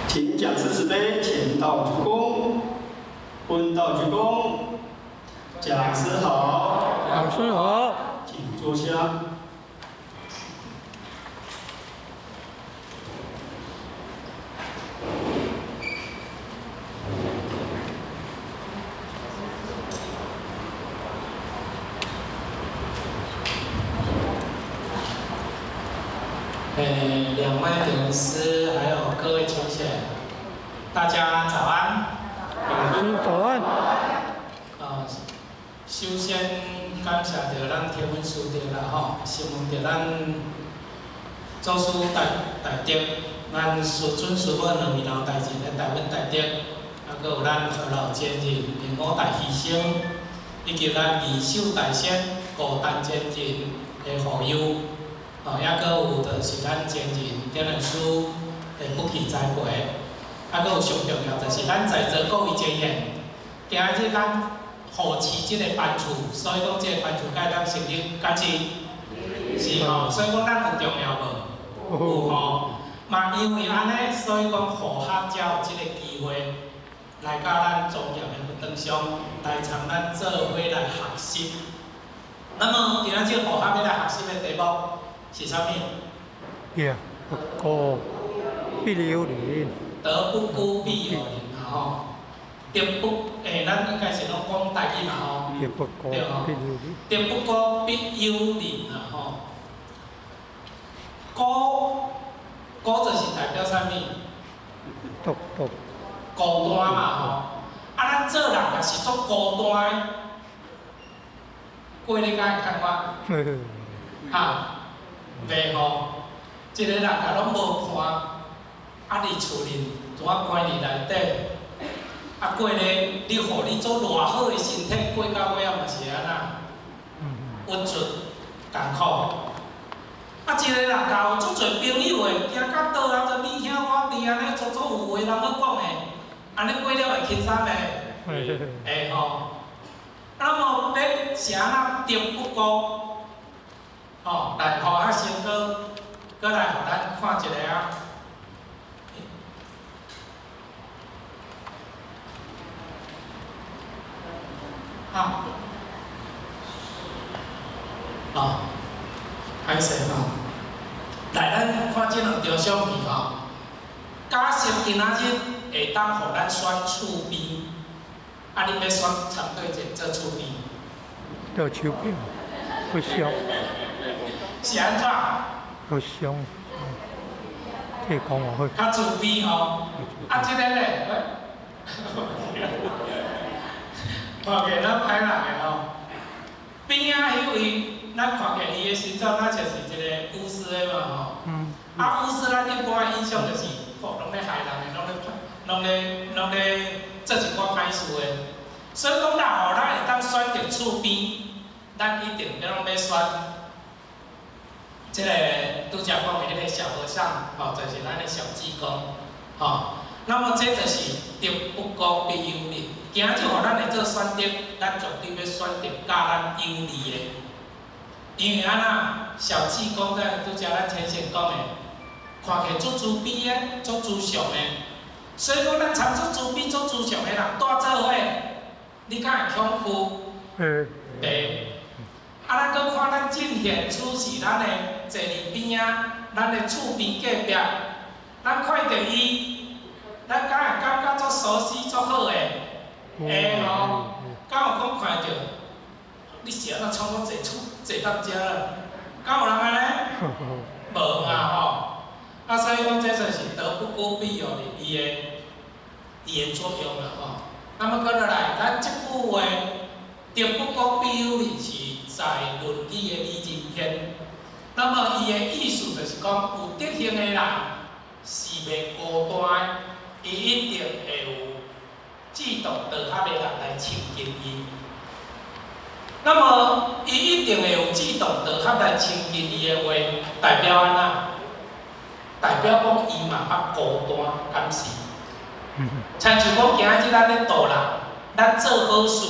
請講師慈悲，前道鞠躬，問道鞠躬。講師好，講師好，請坐下。兩位講師，還有各位同學，大家早安。老師早安。首先感謝著咱天文師弟啦吼，承蒙著咱祖師大大德，咱師尊師母兩位老大人來帶阮大德，啊，閣有咱何老前人靈武大犧牲，以及咱二手大仙高丹前人的護佑。哦，抑閣有就是咱前人點人師的不棄栽培，啊，閣有上重要就是咱在座各位前賢，今日咱護持這个班次，所以講這个班次該當成立，敢是？是吼，所以講咱有重要無？有吼，嘛因為按呢，所以講護學才有這个機會來到咱莊嚴的佛堂上來參咱做伙來學習。那麼今仔日護學欲來學習的題目是啥物？德不孤，必有鄰。德不孤，必有鄰啊吼！德不，咱應該是攏講台語嘛吼。德不孤，必有鄰。德不孤，必有鄰啊吼！孤，孤就是代表啥物？獨獨。孤單嘛吼！啊，咱做人若是足孤單的，過你敢會看我？哈？袂吼，一个人若攏無伴，啊，佇厝裡拄仔關佇內底，啊過咧，你予你做偌好的身體，過到尾仔嘛是按怎？鬱卒艱苦。啊，一个人若有足濟朋友的，行到倒啊，就你兄我弟按呢，足足有話人好講的，按呢過了會輕鬆袂？會吼。那麼欲是按怎德不孤？吼，來，予學生閣閣來予咱看一下啊。好，哦，歹勢吼。來，咱看這兩張相片吼。假設今仔日會當予咱選厝邊，啊，恁欲選參對一個做厝邊？做手邊，不相。是按怎？不相，這講話好。較自卑吼，啊，這個咧，看起咱歹人的吼。邊仔彼位，咱看起伊的形狀，若像是一個巫師的嘛吼。啊，巫師咱一般的印象就是，吼，攏咧害人的，攏咧做一寡歹事的。所以講，若予咱會當選擇厝邊，咱一定欲攏欲選。這個拄才講的彼個小和尚，吼，就是咱的小濟公，吼。那麼這就是德不孤必有鄰。今仔日予咱會做選擇，咱絕對欲選擇佮咱有利的。因為按怎，小濟公在拄才咱前線講的，看起足慈悲的，足慈祥的。所以講，咱參足慈悲、足慈祥的人蹛做伙，你敢會恐懼？會。啊，咱閣看咱進賢處是咱的坐佇邊仔，咱的厝邊隔壁，咱看著伊，咱敢會感覺足舒適、足好的？會吼。敢有講看著，你是按怎創我坐厝坐到遮啦？敢有人按呢？無嘛吼。啊，所以講這就是德不孤必有鄰伊的作用啦吼。那麼閣落來，咱這句話，德不孤必有鄰是在《論語》的擬人篇。那麼伊的意思就是講，有德行的人是袂孤單的，伊一定會有志同道合的人來親近伊。那麼，伊一定會有志同道合來親近伊的話，代表按怎？代表講伊嘛捌孤單，敢是？親像講今仔日咱咧度人，咱做好事，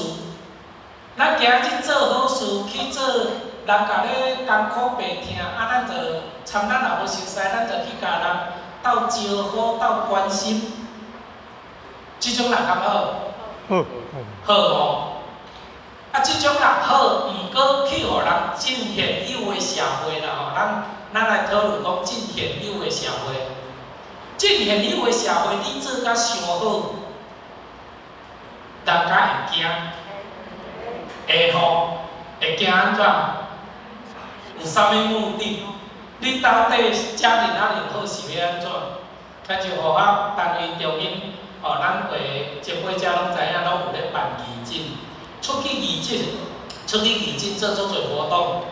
咱今仔日做好事去做，人共咧艱苦病疼，啊，咱就參咱也無熟似，咱就去共人鬥招呼、鬥關心，這種人敢好？好。好哦。啊，這種人好，毋過去予人進現有的社會啦吼，咱來討論講進現有的社會。進現有的社會，你做甲傷好，人家會驚，會吼，會驚按怎？有啥物目的？你到底遮爾仔爾好是欲按怎？親像予我單位中間，吼，咱會前輩遮攏知影，攏有咧辦義診，出去義診，出去義診做足濟活動，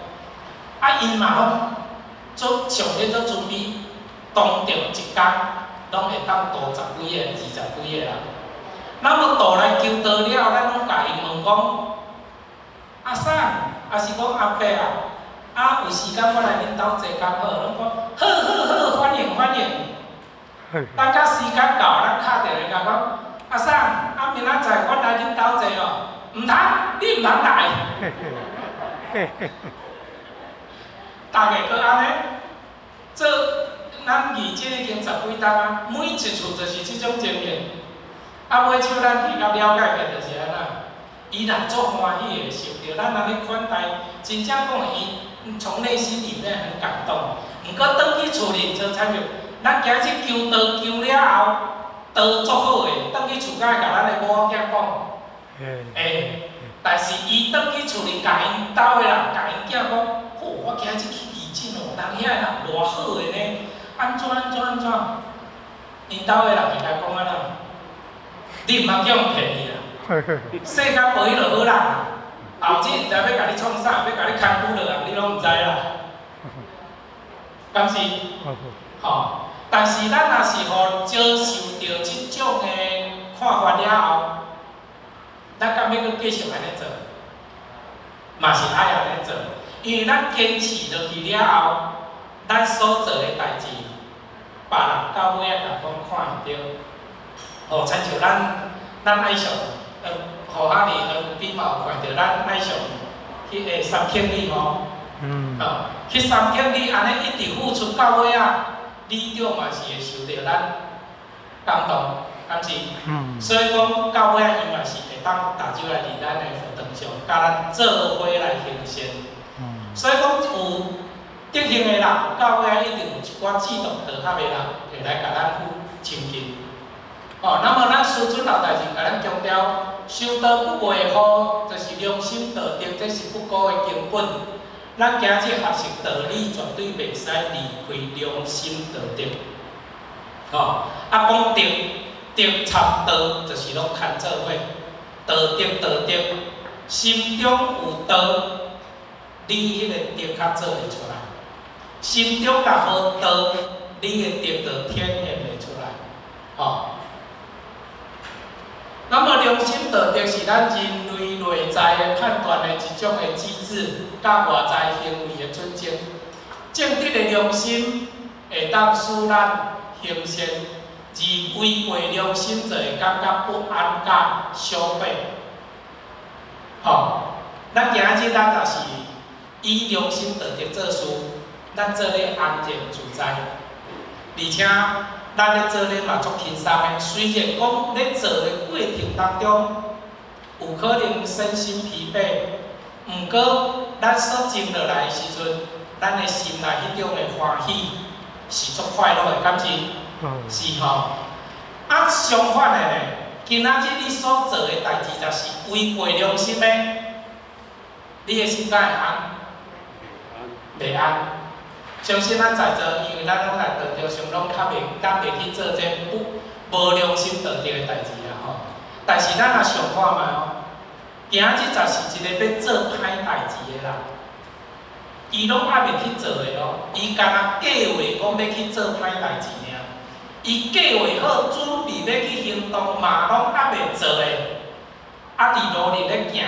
啊，𪜶嘛攏做上咧做準備，當中一工攏會當度十幾個、二十幾個人。那麼度來求道了，咱攏共𪜶問講，阿嬸，抑是講阿伯啊，啊有時間我來恁兜坐敢好？攏講好好好，歡迎歡迎。等到時間到，咱敲電話共講，阿嬸，啊明仔載我來恁兜坐哦，毋通，你毋通來。逐家閣按呢，做咱義診已經十幾冬啊，每一次就是這種情形。啊，尾手咱去較了解者就是按怎，伊若足歡喜的受著咱按呢款待，真正講伊從內心裡面很感動。毋過轉去厝裡就親像咱今日求道求了後，道足好的，轉去厝敢會共咱的某仔囝講，會。但是伊轉去厝裡，共𪜶兜的人，共𪜶囝講，吼，我今日去義診哦，人遐的人偌好的呢，按怎按怎按怎，𪜶兜的人會共講按怎？你毋通叫人騙去啦，世間無彼落好人啦，後日毋知欲共你創啥，欲共你牽牛落來，你攏毋知啦，敢是？吼，但是咱若是予遭受著這種的看法了後，咱敢欲閣繼續按呢做？嘛是愛按呢做，因為咱堅持落去了後，咱所做的代誌，別人到尾仔共講看會著。吼，親像咱愛上，何哈尼何比嘛有看著咱愛上彼个三慶里吼，吼，去三慶里按呢一直付出到尾仔，里長嘛是會受著咱感動，敢是？所以講到尾仔，伊嘛是會當踏入來佇咱的佛堂上，共咱做伙來行善。所以講有德行的人，到尾仔一定有一寡志同道合的人會來共咱親近。哦，那麼咱師尊老大人共咱強調，修道不外乎就是良心道德，這是不孤的根本。咱今日學習道理，絕對袂使離開良心道德。吼，啊講德，德參道就是攏牽做伙，道德道德，心中有道，你彼個德較做會出來。心中若無道，你的德就顯現袂出來。吼。那麼良心道德是咱人類內在的判斷的一種的機制，佮外在行為的準則。正直的良心會當使咱行善，而違背良心就會感覺不安佮小迫。吼，咱今日咱若是以良心道德做事，咱做咧安然自在，而且咱咧做咧嘛足輕鬆的。雖然講咧做的過程當中，有可能身心疲憊，毋過咱所靜落來的時陣，咱的心內彼種的歡喜是足快樂的，敢是？是吼。啊，相反的呢，今仔日你所做的代誌，若是違背良心的，你的心敢會安？袂安。相信咱在座，因為咱攏來道場上，攏較袂，咱袂去做這不無良心道德的代誌啦吼。但是咱若想看覓哦，今仔日若是一個欲做歹代誌的人，伊攏猶未去做的哦，伊干焦計劃講欲去做歹代誌爾，伊計劃好準備欲去行動，嘛攏猶未做的，啊佇路裡咧行，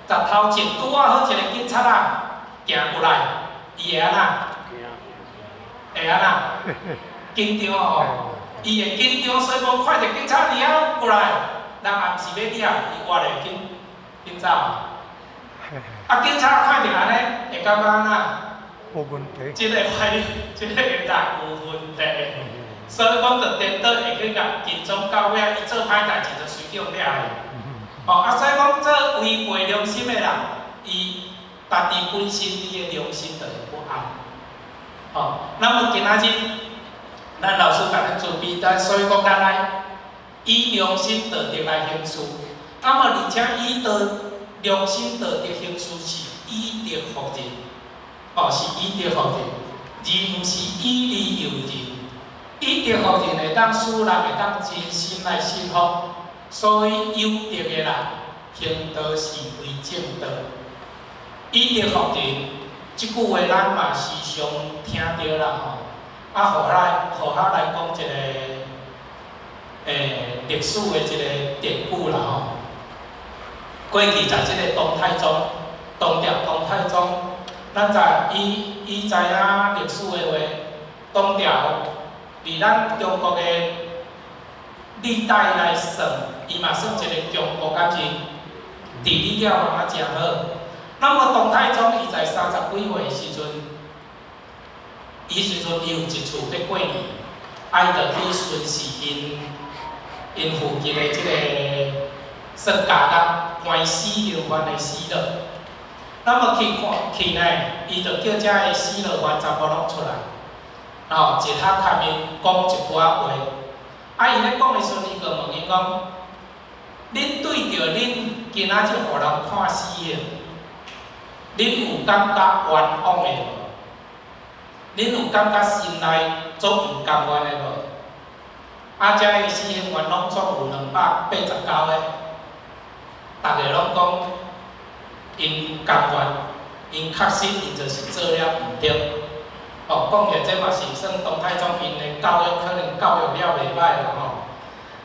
日頭前拄仔好一個警察仔行過來，伊會按怎？會按怎？緊張吼，伊會緊張，所以講看著警察佇遐過來，人也毋是欲掠，伊活會緊緊走。啊，警察看著按呢，會感覺按怎？無問題。這个懷這个人有問題，所以講就顛倒會去共緊張到尾，伊做歹代誌就隨叫掠去。哦，啊，所以講做違背良心的人，伊家己本身伊的良心就會不安。哦，那麼今仔日，咱老師共咱準備，但所以講咱愛以良心道德來行事。那麼而且以道良心道德行事是以德服人，哦，是以德服人，而毋是以利誘人。以德服人會當使人會當真心來信服，所以有德的人行道是為正道。以德服人，這句話咱嘛時常聽著啦吼。啊，予來予我來講一個歷史的一個典故啦吼。過去在這个唐太宗，唐朝唐太宗，咱在伊伊知影歷史的話，唐朝佇咱中國的歷代來算，伊嘛算一个強國，敢是？治理了嘛誠好。那麼唐太宗伊在三十幾歲的時陣，伊時陣伊有一次欲過年，啊伊就去巡視𪜶𪜶附近的這个算監獄，關死刑犯的死牢。那麼去看去呢，伊就叫遮个死牢犯全部攏出來，吼，一下共𪜶講一寡話。啊，伊咧講的時陣，伊就問𪜶講：恁對著恁今仔日予人判死刑，恁有感覺冤枉的無？恁有感覺心內足毋甘願的無？啊，遮个死刑犯攏總有289個，逐个攏講𪜶甘願，𪜶確實𪜶就是做了毋對。哦，講起來這嘛是算唐太宗𪜶的教育，可能教育了袂歹啦吼。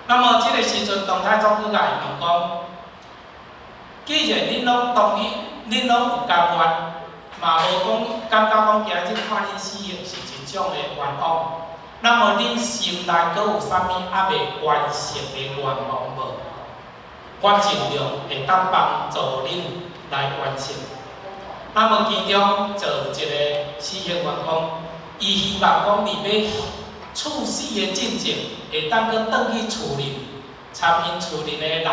那麼這个時陣，唐太宗閣共伊問講：既然恁攏同意，恁攏有甘願，嘛無講感覺講今日判恁死刑是一種的冤枉，那麼恁心內閣有啥物猶未完成的願望無？我盡量會當幫助恁來完成。那麼其中就有一个死刑犯講，伊希望講佇欲處死的進前，會當閣轉去厝裡，參𪜶厝裡的人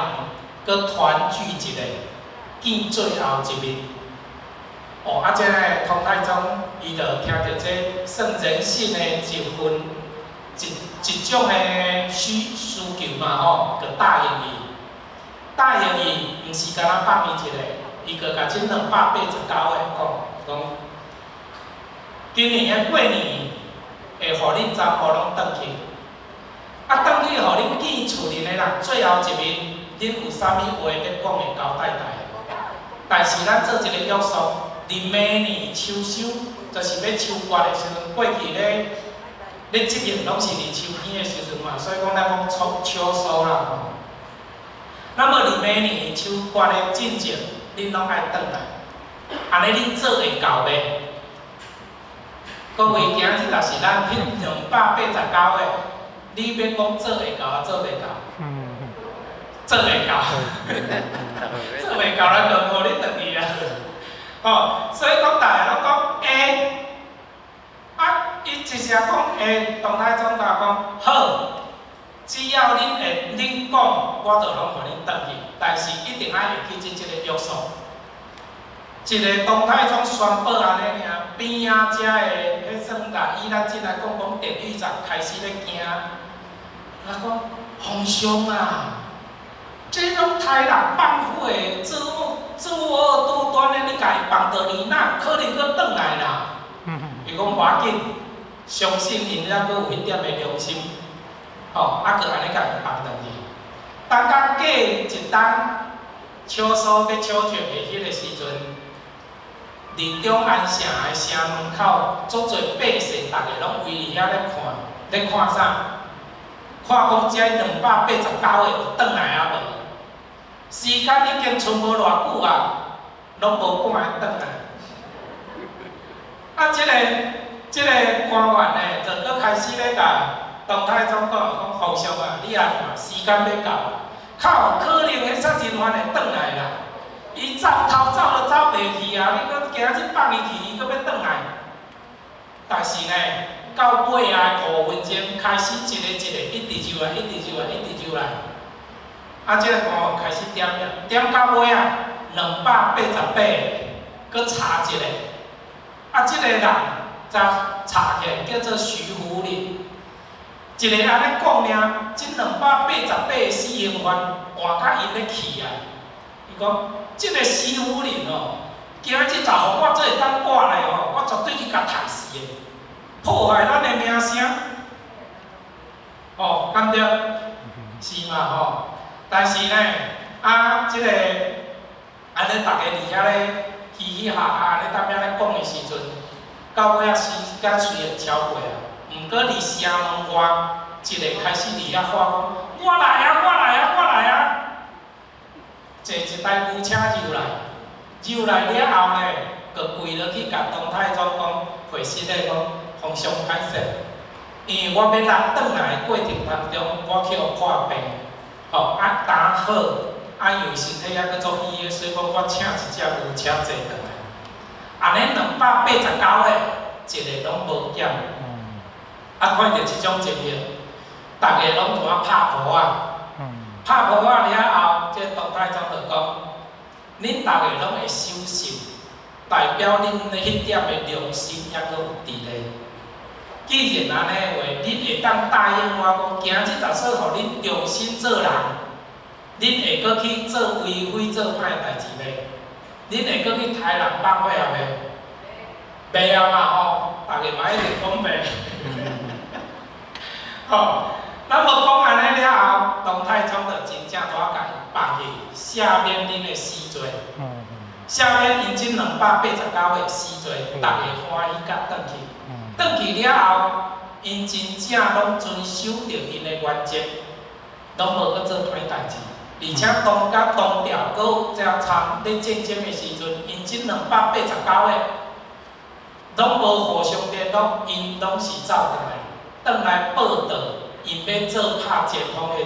閣團聚一下，見最後一面。哦，啊，這个唐太宗伊就聽著這算人性的一份一一種的需求嘛吼，就答應伊。答應伊，毋是干焦放伊一个，伊閣共這289個講講，今年的過年會予恁全部攏轉去，啊，轉去予恁見厝裡的人最後一面，恁有啥物話欲講的交代代無？但是咱做一个約束，佇明年秋收，就是欲收割的時陣，過去咧咧執行攏是佇秋天的時陣嘛，所以講咱講秋秋收啦吼。那麼佇明年秋割的進前，恁攏愛轉來，按呢恁做會到袂？各位，今日若是咱彼289個，你欲講做會到抑做袂到？做袂到，做袂到，咱就無你轉去啊。吼，所以講逐个攏講會，啊，伊一聲講會，唐太宗就講好，只要恁會恁講，我就攏予恁轉去，但是一定愛會記這這个約束。一个唐太宗宣布按呢爾，邊仔遮的彼算啦，以咱這來講講典獄長開始咧驚，啊講皇上啊，這種殺人放火的作作惡多端的，你共伊放倒去，哪有可能閣轉來啦？伊講無要緊，相信𪜶猶閣有彼點的良心，吼，啊閣按呢共伊放轉去。等甲過一冬秋收欲秋收的彼个時陣，佇長安城的城門口，足濟百姓，逐个攏圍佇遐咧看，咧看啥？看講這289個有轉來抑無？時間已經賰無偌久啊，攏無半个轉來。啊，這个官員呢，就閣開開始咧共唐太宗講，講皇上啊，你也看時間欲到啊，較有可能彼殺人犯會轉來啦。伊走逃走都走袂去啊！你閣今日放伊去，伊閣欲轉來。但是呢，到尾啊5分鐘開始一個一個一直入來，一直入來，一直入來。啊，這個官員開始點了，點到尾啊，288個，閣查一個。啊，這個人才查起來叫做徐福林。一个按呢講爾，這288個死刑犯換甲𪜶咧氣啊！伊講，這个徐福林哦，今日若予我做會當活來哦，我絕對去共刣死的，破壞咱的名聲。哦，敢對？是嘛吼？但是呢，啊，這个按呢，逐家佇遐咧嘻嘻哈哈，按呢踮遐咧講的時陣，到尾仔時間雖然超過啊。毋過佇城門外，一个開始佇遐喊講：我來啊，我來啊，我來啊！坐一台牛車入來，入來了後呢，就跪落去共唐太宗講，回失禮講，皇上歹勢，因為我欲來轉來的過程當中，我去予看病，吼啊擔好，啊因為身體猶閣足虛的，所以講我請一隻牛車坐轉來。按呢289個，一个攏無減。啊，看著這種情形，逐家攏怎啊拍噗仔？拍噗仔了後，這唐太宗就講：恁逐家攏會守信，代表恁彼點的良心猶閣有佇咧。既然按呢的話，恁會當答應我講，今日若說予恁重新做人，恁會閣去做為非作歹的代誌袂？恁會閣去刣人放火啊袂？袂啊嘛吼，逐家嘛一定講袂。吼，咱無講按呢了後，唐太宗就真正拄仔共伊放去，赦免恁的死罪。赦免𪜶這289個死罪，逐家歡喜甲轉去。轉去了後，𪜶真正攏遵守著𪜶的原則，攏無閣做歹代誌。而且當甲唐朝閣有遮參咧戰爭的時陣，𪜶這289個攏無互相聯絡，𪜶攏是走轉來，轉來報道，𪜶欲做拍前鋒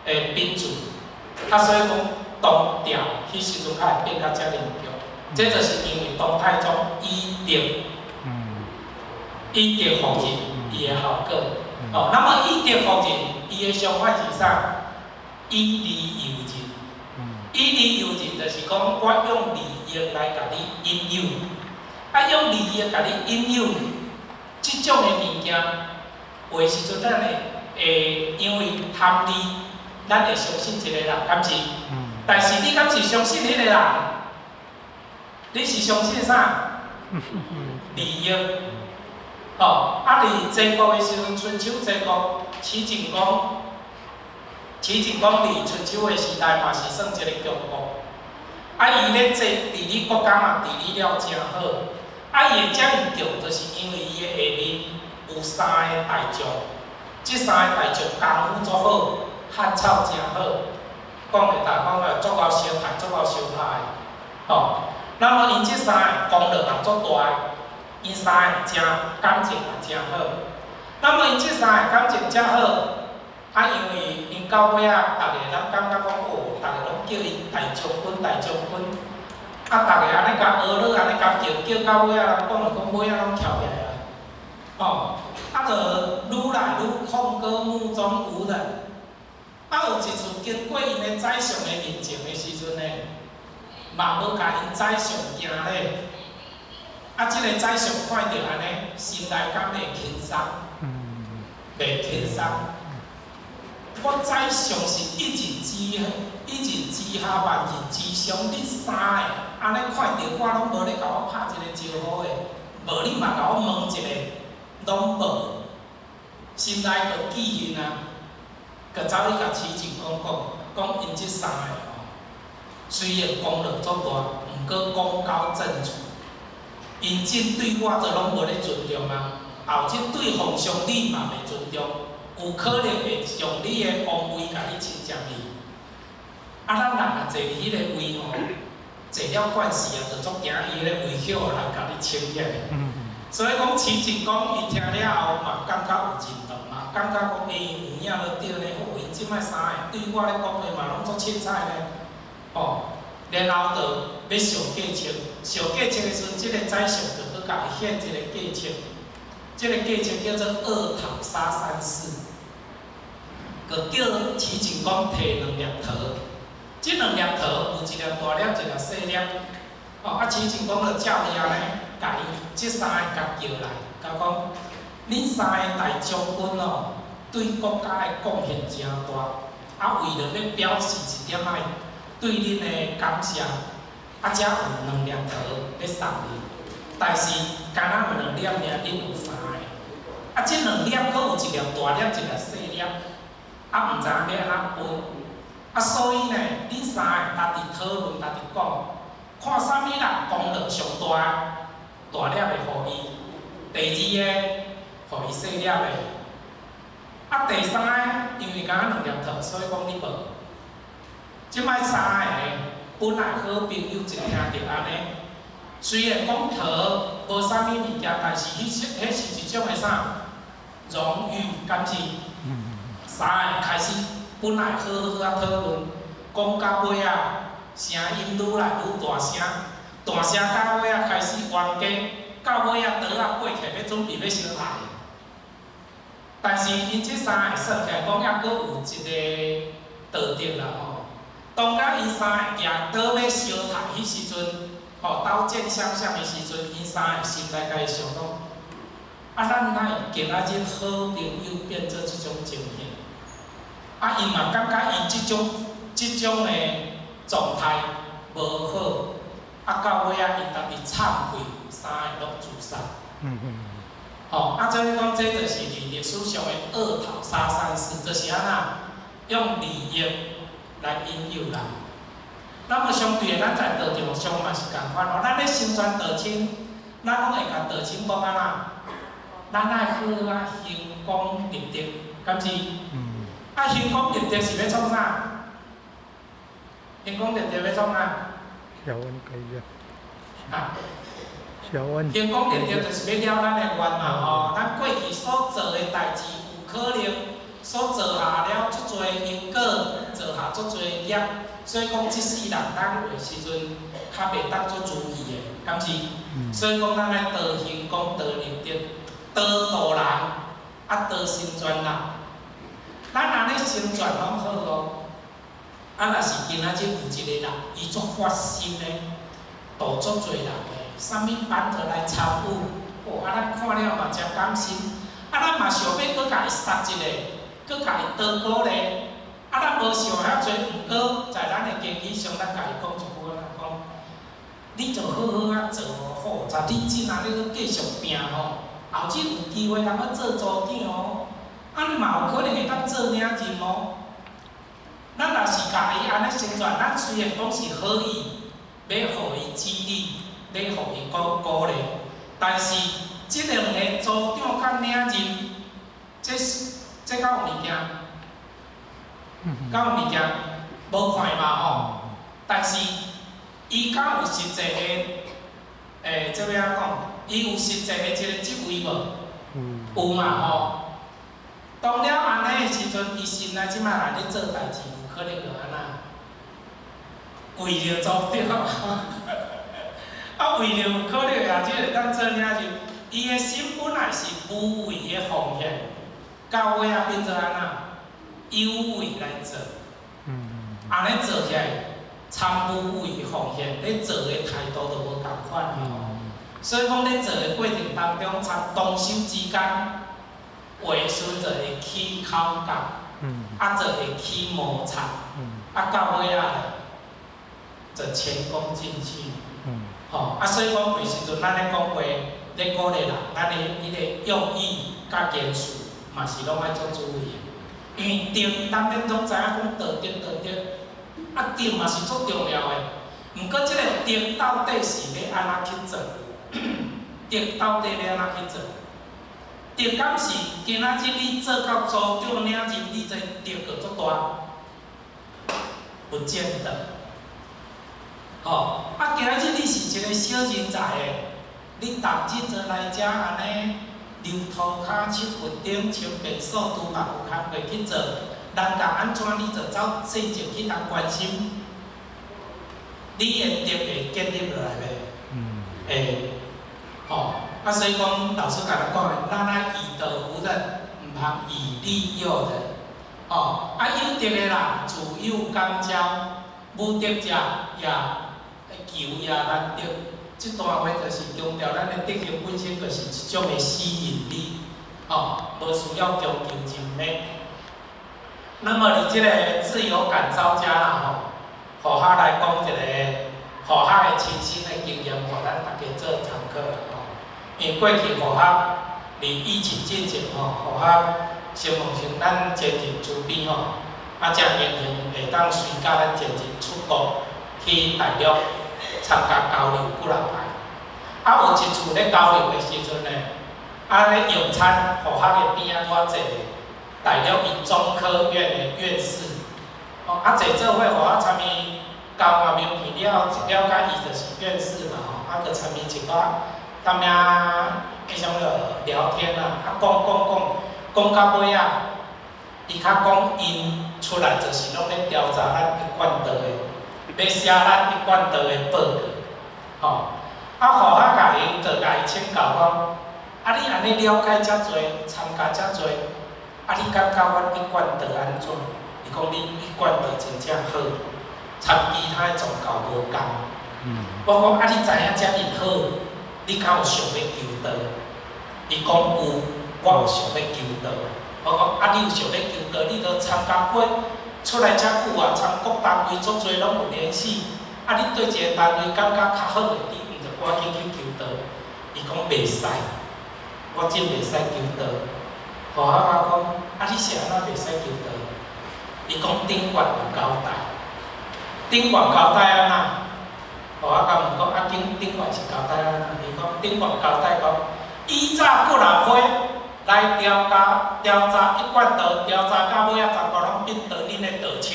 的兵卒。啊，所以講唐朝彼時陣才會變甲遮爾強。這就是因為唐太宗以德，以德服人，伊的效果。哦，那麼以德服人，伊的相反是啥？以利誘人。以利誘人就是講，我用利益來共你引誘，啊，用利益共你引誘，這種的物件，有的時陣咱會因為貪利，咱會相信一個人，敢是？但是你敢是相信彼個人？你是相信啥？利益。吼，啊！佇齊國的時陣，春秋齊國，齊景公，齊景公佇春秋的時代嘛是算一個強國。啊，伊咧治治理國家嘛治理了誠好。啊，伊會遮爾強，就是因為伊的下面有三个大將，這三个大將功夫足好，漢草誠好，講會當講啊，足𠢕相殺，足𠢕相拍的。吼，那麼𪜶這三个功勞也足大的。𪜶三个誠感情也誠好，那麼𪜶這三個感情遮好，啊，因為𪜶到尾仔，逐家攏感覺講，哦，逐家攏叫伊大將軍、大將軍，啊，逐家按呢共呵咾，按呢共叫，叫到尾仔，人講就講尾仔攏翹起來啊，吼，啊，就愈來愈控告目中無人，啊，有一次經過𪜶的宰相的面前的時陣呢，嘛無共𪜶宰相驚咧。啊！這个宰相看著按呢，心內敢會輕鬆？袂輕鬆。我宰相是一人之一人之下，萬人之上。恁三个按呢看著我，攏無咧共我拍一个招呼的，無你嘛共我問一下，攏無。心內就記恨啊，就走去共齊景公講，講𪜶這三個吼，雖然功勞足大，毋過功高震主。𪜶這對我就攏無咧尊重啊，後日對皇上你嘛袂尊重，有可能會將你的王位共你侵佔去。啊，咱人若坐佇彼个位吼，坐了慣勢啊，就足驚伊彼个位去予人共你搶起來。所以講齊景公伊聽了後嘛，感覺有認同嘛，感覺講欸有影都對呢，哦，𪜶這擺三个對我咧講話嘛，攏足凊彩呢，吼，然後就欲上計策，上計策的時陣，這个宰相就閣共伊獻一个計策，這个計策叫做惡桃殺三士，就叫齊景公提兩粒桃，這兩粒桃有一粒大粒，一粒細粒，哦，啊齊景公就照伊按呢，共伊這三个共叫來，共講，恁三个大將軍哦，對國家的貢獻誠大，啊為著欲表示一點仔對恁的感謝，啊遮有兩粒桃欲送恁，但是敢若有兩粒爾，恁有三个，啊這兩粒閣有一粒大粒，一粒細粒，啊毋知影欲按怎分，啊所以呢，恁三个家己討論，家己講，看啥物人功勞上大，大粒的予伊，第二个予伊細粒的，啊第三个因為敢若兩粒桃，所以講你無。這擺三个本來好朋友一聽著按呢，雖然講桃無啥物物件，但是彼是一種的啥榮譽，敢是？三个開始本來好好仔討論，講到尾仔，聲音愈來愈大聲，大聲到尾仔開始冤家，到尾仔刀仔過起來，欲準備欲相害。但是𪜶這三个算起來講，猶閣有一个道德啦吼。當甲𪜶三個舉刀欲相殺彼時陣，吼刀劍相向的時陣，𪜶三個心內家己想講：啊，咱哪會今仔日好朋友變做這種情形？啊，𪜶嘛感覺𪜶這種的狀態無好，啊，到尾仔𪜶家己懺悔，三个攏自殺。吼，啊，所以講這就是佇歷史上的惡桃殺三士，就是按怎用利益來引誘人。那麼相對的，咱在道場上嘛是仝款哦。咱咧成全道親，咱攏會共道親講按怎？咱愛好好仔行功立德，敢是？啊，行功立德是欲創啥？行功立德欲創啥？小恩可以啊。小恩。行功立德就是欲了咱的願嘛吼。咱過去所做的代誌，有可能所做下了足濟因果，做下足濟業，所以講這世人咱有的時陣較袂當做注意的，敢是？所以講咱愛多行功，多立德，多度人，啊多成全人。咱按呢成全攏好哦。啊，若是今仔日有一个人，伊足發心的，度足濟人的，啥物班都來參與，哦，啊，咱看了嘛誠感心，啊，咱嘛想欲閣共伊殺一个，閣共伊多鼓勵，啊，咱無想遐濟，毋過在咱的言語上，咱共伊講一句話，講，你就好好仔做吼，十你真啊，你閣繼續拼吼，後日有機會通去做組長哦，啊，你嘛有可能會當做領任哦。咱若是共伊按呢宣傳，咱雖然講是好意，欲予伊激勵，欲予伊鼓勵，但是這兩个組長佮領任，這敢有物件？敢有物件？無快嘛吼。但是伊敢有實際的，這欲按怎講？伊有實際的這个職位無？有嘛吼。當了按呢的時陣，伊心內這擺來咧做代誌，有可能就按怎？為著組長，啊，為著有可能也這會當做領袖，伊的心本來是無為的奉獻，到尾仔變做按怎？有為來做，按呢做起來，參無為奉獻，咧做的態度就無仝款吼。所以講咧做的過程當中，參同修之間，有的時陣就會起口角，啊，就會起摩擦，啊，到尾仔就前功盡棄。吼，啊，所以講有時陣咱咧講話，咧鼓勵人，咱的彼个用意佮言辭嘛是攏愛足注意的。因為德，咱免總知影講道德道德，啊德嘛是足重要的。毋過這个德到底是欲按怎去做？德到底欲按怎去做？德敢是今仔日你做到組長領任，你這德就足大？不見得。吼，啊，今仔日你是一个小人才的，你逐日做來遮按呢，溜塗跤、拭佛頂、清便所、廚房有工課去做，人共按怎你就走細節去通關心，你的德會建立落來袂？會，吼，啊，所以講老師共咱講的，咱愛以德服人，毋通以利誘人，吼，啊有德的人自有感召，無德者也求也難得。這段話就是強調咱的德行本身就是一種的吸引力，吼，無需要強求真美。那麼佇這个自由感召遮啦吼，予我來講一个予我的親身的經驗，予咱大家做參考啦吼。因為過去予我佇疫情進前吼，予我承蒙像咱前任主編吼，啊，才榮幸會當隨佮咱前任出國去大陸參加交流幾若擺。啊，有一次咧交流的時陣呢，啊咧用餐，予我的邊仔拄仔坐大陸伊中科院的院士，哦，啊坐做伙予我參伊交換名片了後，了解伊就是院士嘛吼，啊，閣參伊一寡淡仔彼種落聊天啊，啊講講講，講到尾仔，伊較講𪜶出來就是攏咧調查咱一貫道的，欲寫咱一貫道的報告，吼，啊，予我共伊就共伊請教講，啊你按呢了解遮濟，參加遮濟，啊你感覺阮一貫道按怎？伊講恁一貫道真正好，參其他的宗教無仝。我講啊，你知影遮爾好，你敢有想欲求道？伊講有，我有想欲求道。我講啊，你有想欲求道，你都參加過出來遮久啊，參各單位足濟攏有聯繫。啊，你對一個單位感覺較好的，你毋就趕緊去求道？伊講袂使，我真袂使求道。予我講，啊，你是按怎袂使求道？伊講頂懸有交代，頂懸交代按怎？予我共問講，啊，頂懸是交代按怎？伊講頂懸交代講，以早幾若批來調查調查一貫道，調查到尾仔，全部攏變做恁的道親。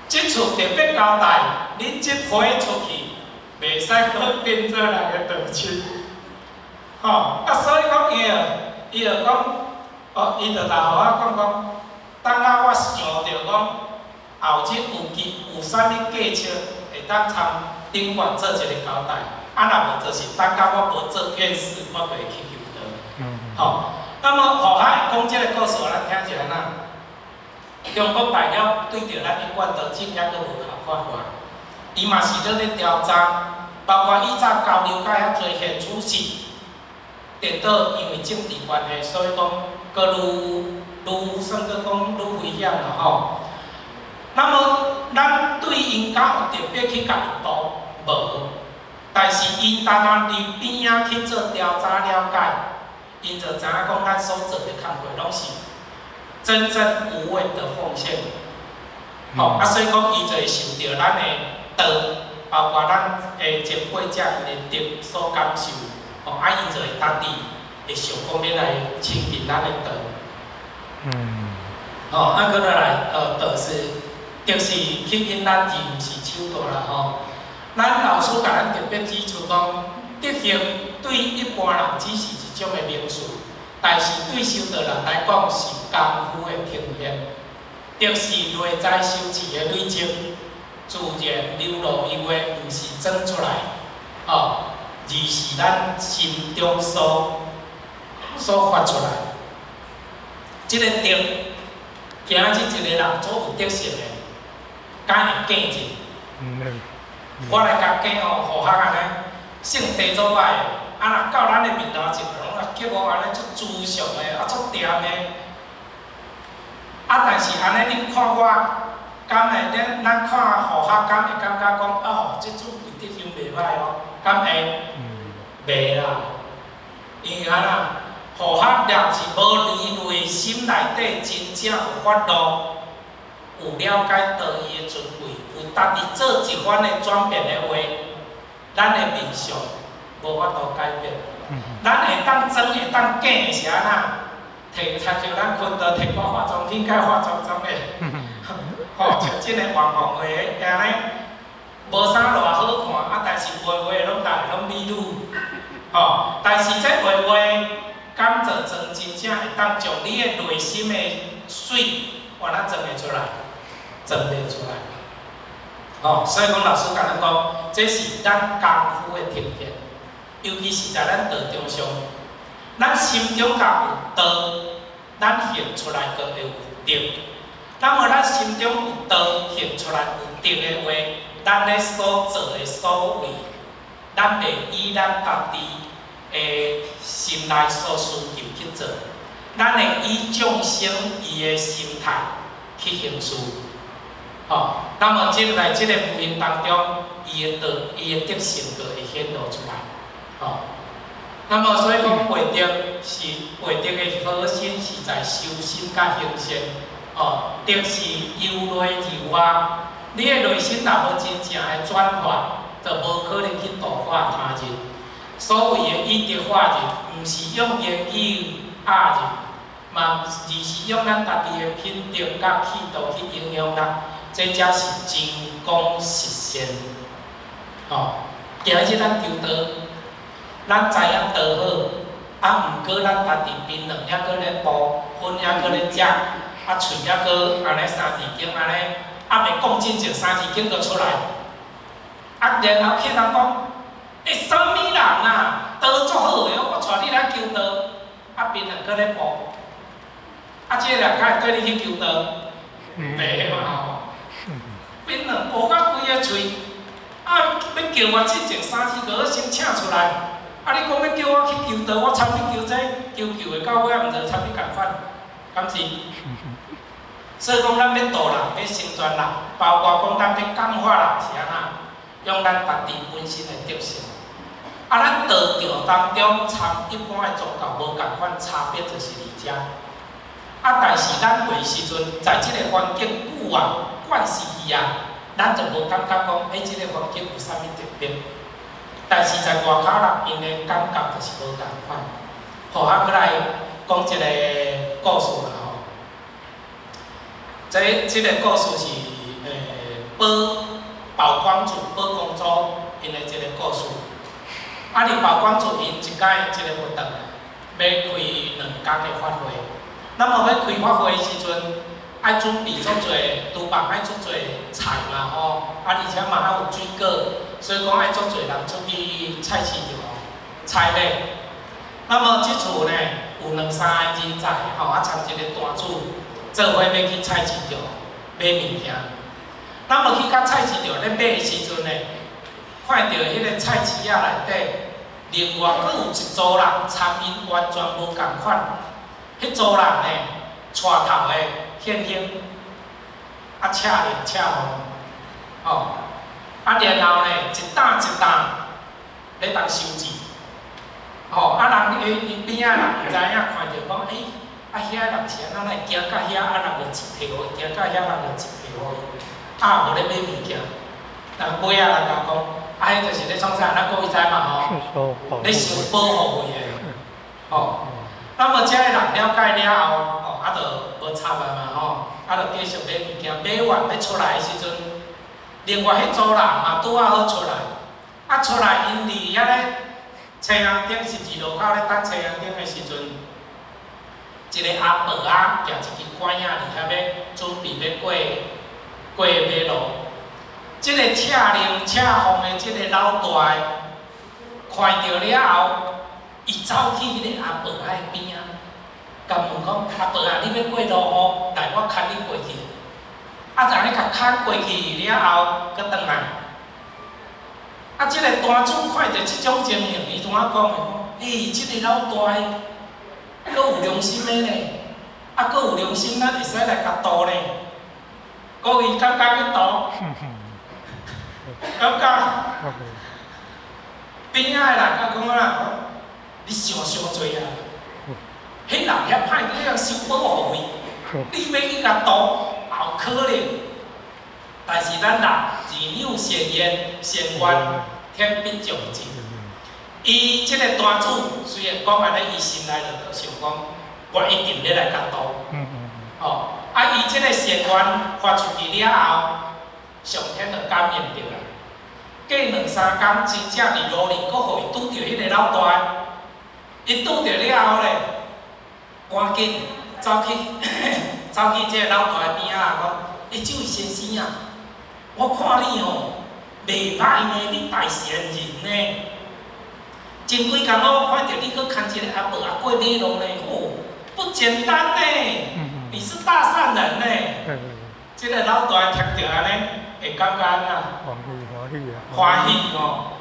這次特別交代，恁這批出去，袂使閣變做人的道親。吼，啊，所以講伊就，伊就講，哦，伊就來予我講講，當下我想著講，後日有機有啥物計策會當參頂懸做一個交代，啊，若無就是等到我無做院士，我就會去求道。吼，那麼予我講這個故事，予咱聽是按怎？中國大陸對著咱一貫道真猶閣無合法化，伊嘛是咧調查，包括以早交流甲遐濟現處是，顛倒因為政治關係，所以講閣愈愈算做講愈危險啦吼。那麼咱對𪜶敢有特別去共伊度無？但是𪜶單單佇邊仔去做調查了解，𪜶就知影講咱所做的工課攏是真正無畏的奉獻。吼，啊，所以講伊就會受著咱的道，包括咱的前輩者𪜶的德所感受，吼，啊，𪜶就會家己會想講欲來親近咱的道。吼，啊，閣落來，道是德是吸引咱，而毋是手段啦吼。咱老師共咱特別指出講，德行對一般人只是一種的名詞，但是對修道人來講是功夫的呈現。德是內在修持的累積，自然流露於外，毋是裝出來，吼，而是咱心中所發出來。這個德，今日一個人做有德性的，敢會假者？我來共假吼，予較按呢，性地做歹的，啊若到咱的面頭前，攏啊叫我按呢足慈祥的，啊足恬的。啊，但是按呢，恁看我，敢會恁咱看予較敢會感覺講，哦，這主位德行袂歹哦，敢會？袂啦，因為按怎？予較若是無佇內心內底真正有發露，有了解道義的尊貴，有家己做一番的轉變的話，咱的面相無法度改變。咱會當裝會當假的是按怎？摕親像咱昆道摕寡化妝品佮化妝妝的，吼，像這个網紅的按呢，無啥偌好看，啊，但是畫畫攏逐个攏美女，吼，但是這畫畫敢做裝真正會當將你的內心的媠，原來裝會出來，裝袂出來，吼，所以講老師共咱講，這是咱功夫的呈現，尤其是在咱道場上，咱心中若有道，咱現出來閣會有德。那麼咱心中有道，現出來有德的話，咱咧所做的所為，咱袂以咱家己的心內所需求去做，咱會以眾生伊的心態去行事。吼，那麼這在這個無形當中，伊的道、伊的德性就會顯露出來。吼，那麼所以講，培德是培德的核心是在修心佮行善。哦，德是由內而外，你的內心若無真正的轉化，就無可能去度化他人。所謂的以德化人，毋是用言語壓人，嘛而是用咱家己的品德佮氣度去影響人，這才是真講實善。吼，今日咱求道，咱知影道好，啊，毋過咱家己檳榔猶閣咧剝，薰猶閣咧食。啊，喙猶閣按呢三字經按呢，啊未講進前三字經就出來，啊，然後客人講，欸，啥物人啊，道足好的，我帶你來求道，啊，檳榔閣咧剝，啊，這個人敢會綴你去求道？袂嘛吼，檳榔剝甲規个喙，啊，欲叫我進前三字經先請出來，啊，你講欲叫我去求道，我參你求這求求的到尾仔毋就參你仝款，敢是？所以講，咱欲度人，欲成全人，包括講咱欲感化人是按怎？用咱家己本身的德性。啊，咱道場當中參一般的宗教無仝款，差別就是佇遮。啊，但是咱有時陣在這个環境久啊，慣勢去啊，咱就無感覺講，欸，這个環境有啥物特別。但是在外口人𪜶的感覺就是無仝款。好，啊，閣來講一个故事啦吼。這个故事是寶寶光祖、寶光祖𪜶的一个故事。啊，佇寶光祖𪜶一擺這个佛堂欲開2工的法會，那麼欲開法會的時陣，愛準備足濟廚房愛足濟菜嘛吼，啊而且嘛愛有水果，所以講愛足濟人出去菜市場採買。那麼這次呢，有兩三个人才吼，啊參一個單主做伙欲去菜市場買物件。那麼去到菜市場咧買的時陣呢，看著彼个菜市仔內底，另外閣有一組人參𪜶完全無仝款。彼組人呢，帶頭的現行，啊赤臉赤面，吼，啊然後呢，一擔一擔咧當收錢，吼，啊人伊邊仔人毋知影看著講，欸，啊遐人是按怎，哪會行到遐，啊人就一提予伊，行到遐人就一提予伊，啊無咧買物件，人尾仔人共講，啊彼就是咧創啥？咱各位知嘛吼？咧收保護費的，吼。那麼這个人了解了後，吼，啊就無插啊嘛吼，啊就繼續買物件，買完欲出來的時陣，另外彼組人嘛拄仔好出來，啊出來𪜶佇遐咧青紅燈十字路口咧等青紅燈的時陣，一个阿伯仔舉一支拐仔佇遐欲準備欲過過馬路，這个赤臉赤風的這个老大的看著了後，伊走去彼个阿伯仔的邊仔，共問講：阿伯啊，你欲過路無？來，我牽你過去。啊，就按呢共牽過去了後，閣轉來。啊，這个單主看著這種情形，伊怎仔講的？欸，這个老大的，閣有良心的呢，啊，閣有良心，咱會使來共渡呢。各位敢敢去渡？敢敢？邊仔的人甲講啊，你想傷濟啊！彼人遐歹，你通收保護費，你欲去共渡，也有可能。但是咱人自有善緣善願，天必將之。伊這个單主雖然講按呢，伊心內就想講，我一定欲來共渡。哦，啊，伊這个善願發出去了後，上天就感應著啦。過兩三工，真正佇路裡，閣予伊拄著彼个老大。伊拄著了後咧，趕緊走去走去這个老大邊仔講：“欸，這位先生啊，我看你吼袂歹呢，你大善人呢。前幾工我看著你閣牽一個阿伯仔過馬路呢，吼，不簡單呢，你是大善人呢。”這个老大聽著按呢，會感覺按怎？歡喜歡喜啊！歡喜吼！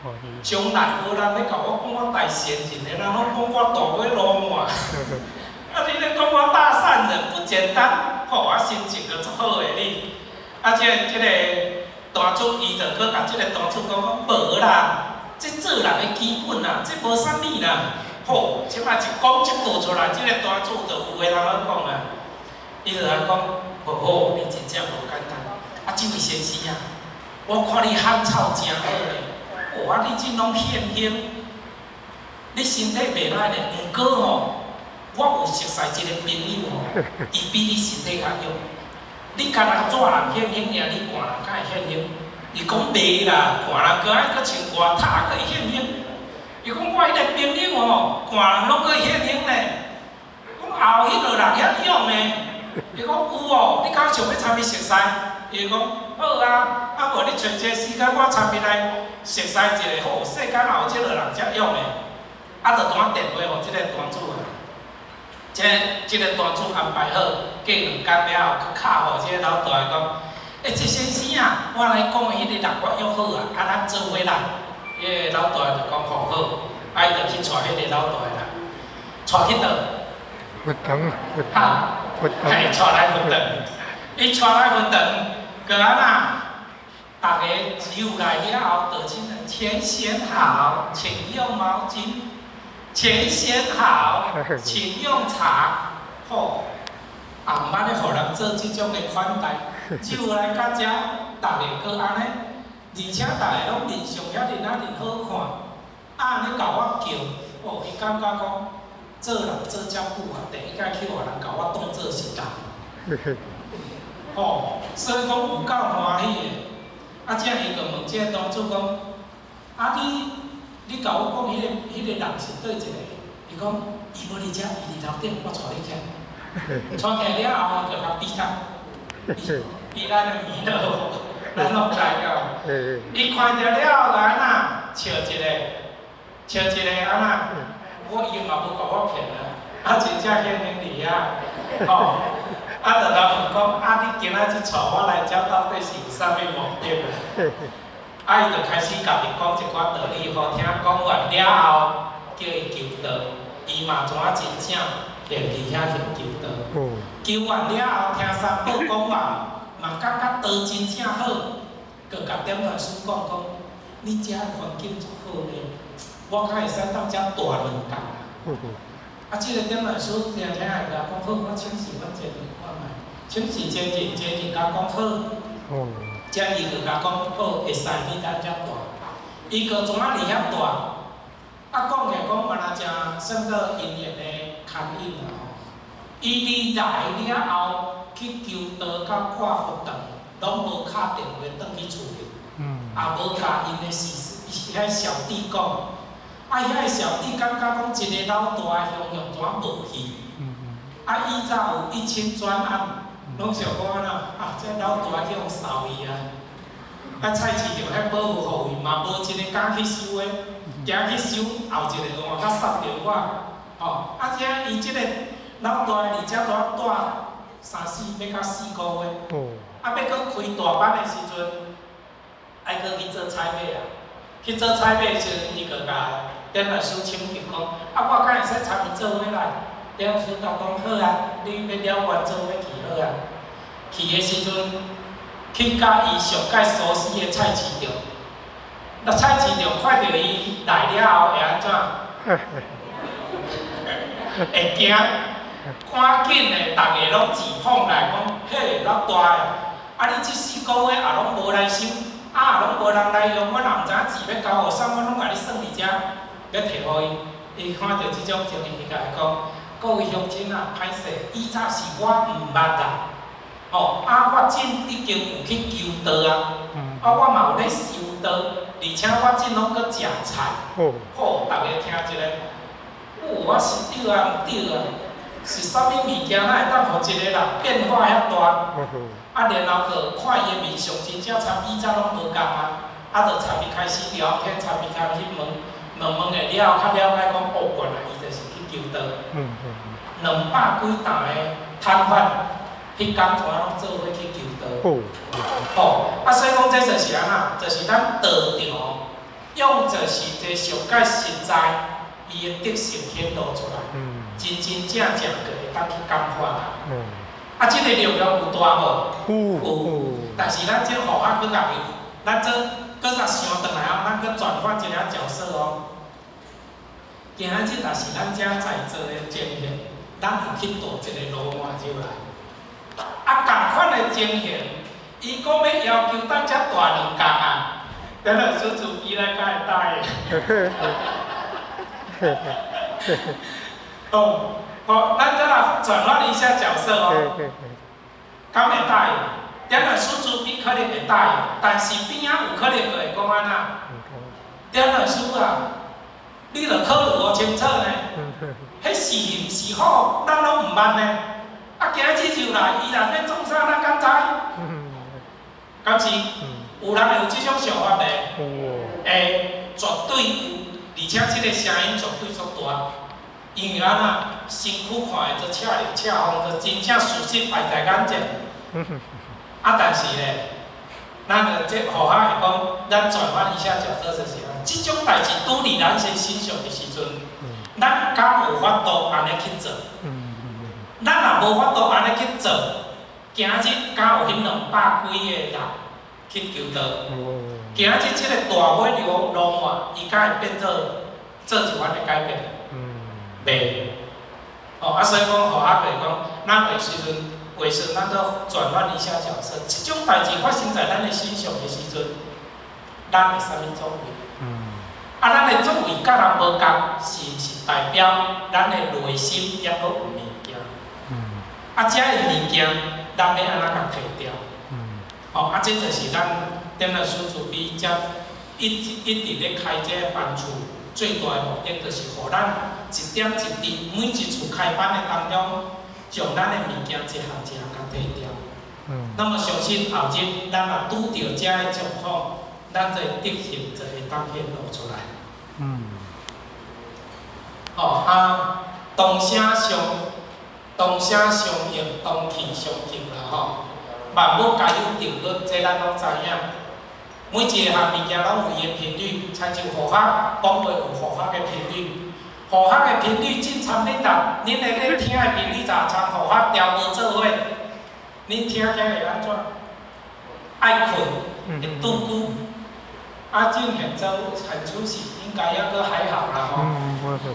歡喜。將來無人咧共我講我大善人的，人攏講我大尾鱸鰻。啊！你咧講我大善人不簡單，吼！我心情閣足好的你。啊，這個大主伊就閣共這個大主講講無啦，這做人的基本啦，這無啥物啦。吼，這擺一講這句出來，這個大主就有話通好講啊。伊就來講，無好，你真正無簡單。啊，這位先生啊，我看你漢草誠好咧，哦，啊，你這攏現行，你身體袂歹咧，毋過吼，我有熟似一個朋友吼，伊比你身體較勇。你干焦熱人現行爾，你寒人敢會現行？伊講袂啦，寒人閣愛閣穿外套閣會現行。伊講我彼個朋友吼，寒人攏閣會現行咧。講後彼個人遐勇呢？伊講有哦，你敢想欲參伊熟似？伊講好啊，啊無你揣一個時間，我參伊來熟似一下。好，世間哪有這個人遮勇的？啊，就轉電話予這個單主啊。這個單主安排好，過兩工了後，閣敲予這個老大講：“欸，這先生啊，我來講的彼個人我約好啊，啊，咱做伙來。”彼個老大就講好好，啊，伊就去帶彼個老大來，帶去佗？佛堂，佛堂，佛堂。嘿，帶來佛堂。伊帶來佛堂，閣按怎？逐个入來了後，就請錢先好，請用毛巾。錢先好，請用茶。吼，也毋捌咧予人做這種的款待，入來到遮，逐个閣按呢，而且逐个攏面相遐爾仔爾好看，啊按呢共我叫，哦，伊感覺講做人做遮久啊，第一擺去予人共我當做是人。吼，所以講有夠歡喜的。啊，這伊就問這個當主講，啊你，你共我講彼個人是佗一個？伊講伊無佇遮，伊佇樓頂，我帶你去。帶起來了後，伊就共比較，比咱的彌勒佛，咱攏知影。伊看著了後，就按怎笑一個，笑一個按怎？我伊嘛無共我騙啊，啊真正現行佇遐，吼，啊就來問講，啊你今仔日帶我來遮到底是有啥物目的啊？啊伊就開始共伊講一寡道理，予聽，講完了後，叫伊求道，伊嘛怎真正現佇遐去求道。求完了後，聽三寶講完，嘛感覺道真正好，閣共點傳師講講，你遮環境足好咧，我較會使當遮蹛兩工。啊，這個點傳師聽聽下，共講好，我請示阮前任看覓，請示前任，前任共講好，才伊就共講好，會使你當遮蹛。伊閣怎啊佇遐蹛？啊，講起來講嘛若誠算做因緣的牽引啦吼。伊佇來了後去求道佮看佛堂，攏無敲電話轉去厝裡，也無共𪜶的師遐小弟講。啊，遐个小弟感覺講一個老大雄雄怎無去？啊，以早有一親專案，攏想講按怎？啊，這老大去予掃去啊！啊，菜市場遐保護予伊，嘛無一個敢去收的，行去收後一個換較殺著我，吼！啊，這伊這個老大佇遮蹛蹛三四欲到4個月，啊，欲閣開大班的時陣，愛閣去做採買啊！去做採買的時陣，伊就共點傳師請求講，啊，我敢會使參伊做伙來？點傳師共講好啊，你欲了願做伙去好啊。去的時陣，去佮伊上蓋熟悉的菜市場，那菜市場看著伊來了後會按怎？會驚，趕緊的，逐个攏自捧來講，嘿，老大的，啊你這4個月也攏無來收，啊也攏無人來用，我若毋知影錢欲交予啥，我攏共你算佇遮，欲提予伊。伊看著這種情形，伊共伊講，各位鄉親啊，歹勢，以早是我毋捌啦，吼，啊我真已經有去求道啊，啊，我嘛有咧修道，而且我這攏閣食菜。好，逐家聽一下，哦，我是對啊，毋對啊？是啥物物件，哪會當予一個人變化遐大？啊，然後閣看伊的面相，真正參以早攏無仝啊！啊，就參伊開始聊天，參伊開始問問問的了後，較了解講，哦，原來伊就是去求道。200幾擔的攤販，彼工全攏做伙去求道。吼，啊，所以講這就是按怎？就是咱道場用就是這上蓋實在，伊的德性顯露出來，真真正正閣會當去感化人。啊，這個力量有大無？有。但是咱這予我閣共伊，咱這閣再想轉來哦，咱閣轉換一个角色哦。今仔日若是咱遮在座的情形，咱有去導一個羅漢入來，啊，仝款的情形，伊講欲要求咱遮大兩工啊，等下師祖伊來敢會答應？哦，好，咱再來轉換一下角色哦，敢會答應？點來師祖伊可能會答應，但是邊仔有可能就會講按怎？點來師父啊，你著考慮無清楚呢？彼是毋是好，咱攏毋捌呢。啊，今日入來，伊若欲創啥，咱敢知？敢是？有人會有這種想法袂？會，絕對有，而且這個聲音絕對足大。因為按怎，身軀看的做赤日赤風，就真正事實擺在眼前。啊，但是咧，咱就這予我會講，咱轉換一下角色就是按怎，這種代誌拄佇咱身上的時陣，咱敢有法度按呢去做？咱若無法度按呢去做，今日敢有彼200幾个人去求道？今日這個大尾鱸羅漢，伊敢會變做做一番的改變？袂。哦，啊，所以講，予我就是講，咱有時陣，有時陣咱都轉換一下角色，這種代誌發生在咱的身上的時陣，咱會啥物作為？啊，咱的作為佮人無仝，是毋是代表咱的內心猶閣有物件？啊，這个物件，咱欲按怎共提掉？哦，啊，這就是咱點來師慈悲遮一一直咧開這個班次，最大的目的就是予咱一點一滴，每一次開班的當中，將咱的物件一項一項共提掉。那麼相信後日咱若拄著這个狀況，咱這個德行就會當顯露出來。哦，啊，同聲相同聲相應，同氣相求啦吼。萬物皆有定律，這咱攏知影。每一項物件攏有伊的頻率，親像化學，講話有化學的頻率，化學的頻率進參恁啦，恁的咧聽的頻率若參化學調無做伙，恁聽起來會按怎？愛睏，會拄久。啊，進現做很出息，應該猶閣還好啦吼。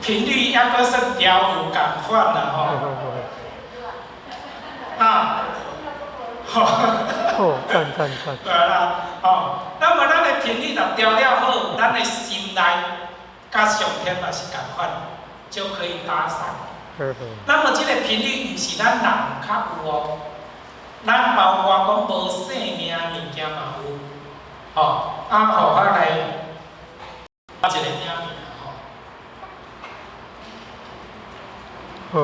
頻率猶閣算調有仝款啦吼。啊。哦，讚讚讚。對啦，吼，那麼咱的頻率若調了好，咱的心內佮上天嘛是仝款，就可以搭上。那麼這個頻率毋是咱人較有哦，咱包括講無生命的物件嘛有，吼，啊，予我來一個影片吼。哦。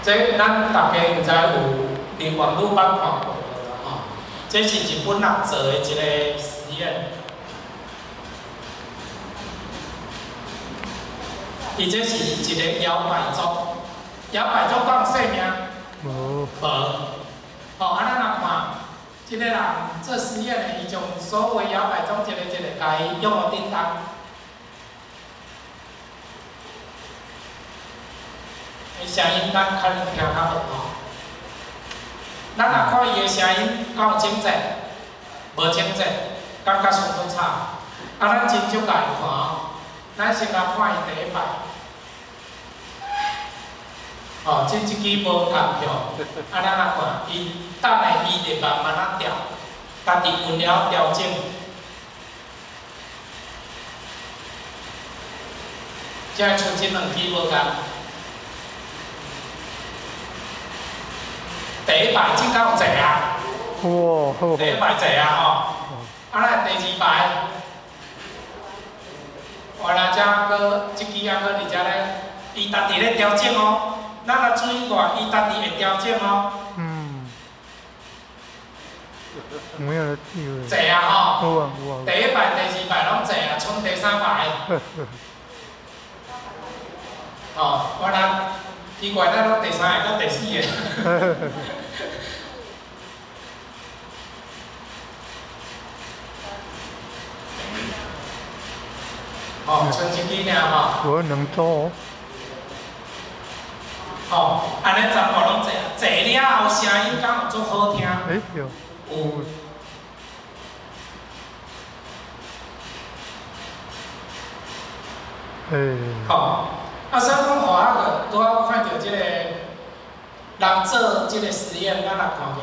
這咱大家毋知有佇網路捌看過無啦吼？這是日本人做的一個實驗。伊這是一個搖擺鐘，搖擺鐘敢有生命？無。無。吼，啊，咱若看，這個人做實驗的，伊將所有的搖擺鐘一個一個共伊用予振動。聲音咱可能聽較無吼，咱若看伊的聲音，敢有整齊？無整齊，感覺相當差。啊，咱真少共伊看哦，咱先來看伊第一擺。哦，這這支無仝票，啊，咱來看，伊等下伊會慢慢仔調，家己溫了調整。這會剩這兩支無仝。第一排這敢有坐啊？哇，好。第一排坐啊吼，啊，咱第二排，原來遮閣這支啊閣佇遮咧，伊家己咧調整哦。咱若注意看，伊家己會調整哦。嗯。有影坐啊吼。有啊有啊。第一排、第二排攏坐啊，賰第三排。吼，我若奇怪，咱攏第三个佮第四个。吼，賰一支爾吼。有兩組。吼，按呢全部攏坐，坐了後聲音敢有足好聽？欸，有。有。欸。吼，啊，所以講互我個拄仔看著這個人做這個實驗，咱若看見，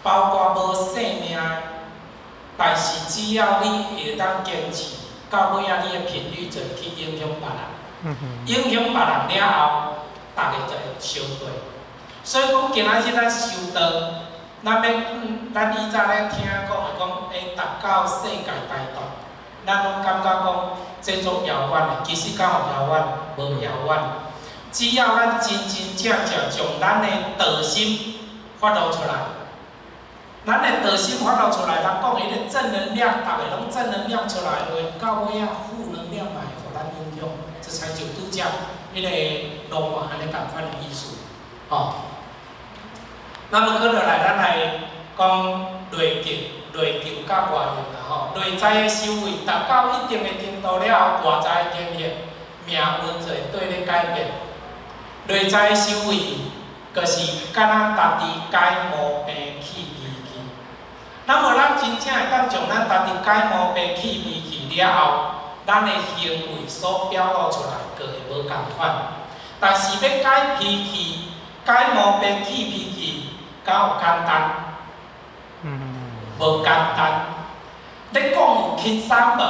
包括無性命，但是只要你會當堅持，到尾仔你的頻率就會去影響別人，影響別人了後，逐个就會相對。所以講今仔日咱修道，咱欲，咱以早咧聽講的講，會達到世界大同，咱攏感覺講這足遙遠的，其實敢有遙遠？無遙遠。只要咱真真正正將咱的道心發露出來，咱的道心發露出來，人講彼个正能量，逐个攏正能量出來的話，到尾仔負能量嘛會予咱影響，這才就拄則彼个羅馬按呢仝款的意思，吼。那麼閣落來，咱來講內境、內求佮外用啦吼。內在的修為達到一定的程度了後，外在的經驗、命運就會綴咧改變。內在的修為，就是敢若家己改毛病去脾氣。那麼咱真正會當將咱家己改毛病去脾氣了後，咱的行為所表露出來，就會無仝款。但是欲改脾氣、改毛病去脾氣，敢有簡單？無簡單。你講有輕鬆無？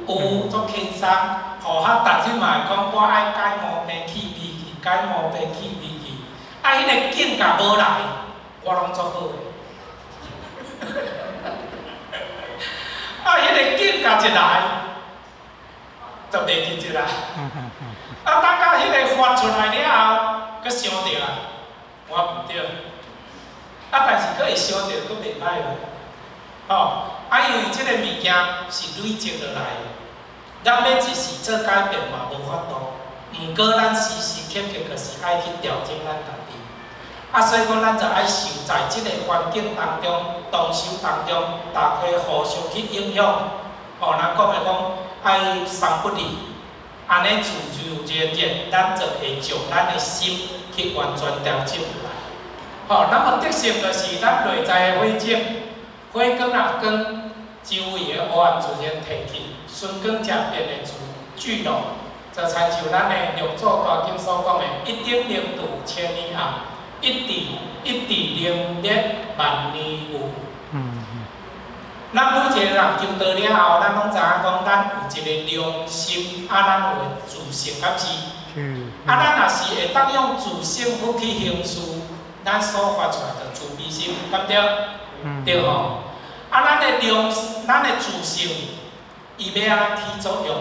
有，足輕鬆。吼，較逐日嘛會講，我愛改毛病去脾氣，改毛病去脾氣。啊，彼個境界無來，我攏足好的。啊，彼个境界一來，就袂記得啦。啊，等到彼个發出來了後，閣想著啊，我毋對。啊，但是閣會想著，閣袂歹啦。吼，啊，因為這个物件是累積落來的，咱欲一時做改變嘛無法度。毋過咱時時刻刻就是愛去調整咱家己。啊，所以講咱就愛受在這个環境當中、同修當中，大家互相去影響。吼，人講的講愛三不離，按呢自自然然，咱就會將咱的心去完全調整過來。吼，那麼德性就是咱內在的火種，火光若光，周圍的黑暗自然退去，順光者便會自聚攏。就親像咱的六祖大經所講的，一點明度千年暗，一滴一滴明滅萬年霧。咱每一個人求道了後，咱攏知影講，咱有一個良心，啊，咱有個自性，敢是？啊，咱若是會當用自性佛去行事，咱所發出來就慈悲心，敢對？對吼。啊，咱的良，咱的自性，伊欲按怎起作用？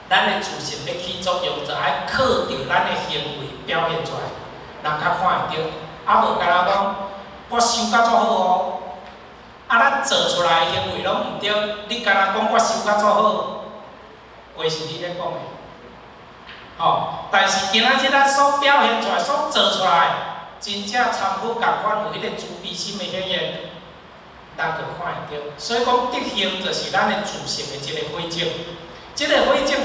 咱的自性欲起作用，就愛靠著咱的行為表現出來，人較看會著。啊，無敢若講，我修甲足好哦。啊，咱做出來的行為攏毋對，你敢若講我修甲足好，話是你咧講的，吼。但是今仔日咱所表現出來、所做出來，真正參佛仝款有彼個慈悲心的顯現，人就看會著。所以講德行就是咱的自性的一個火種，這個火種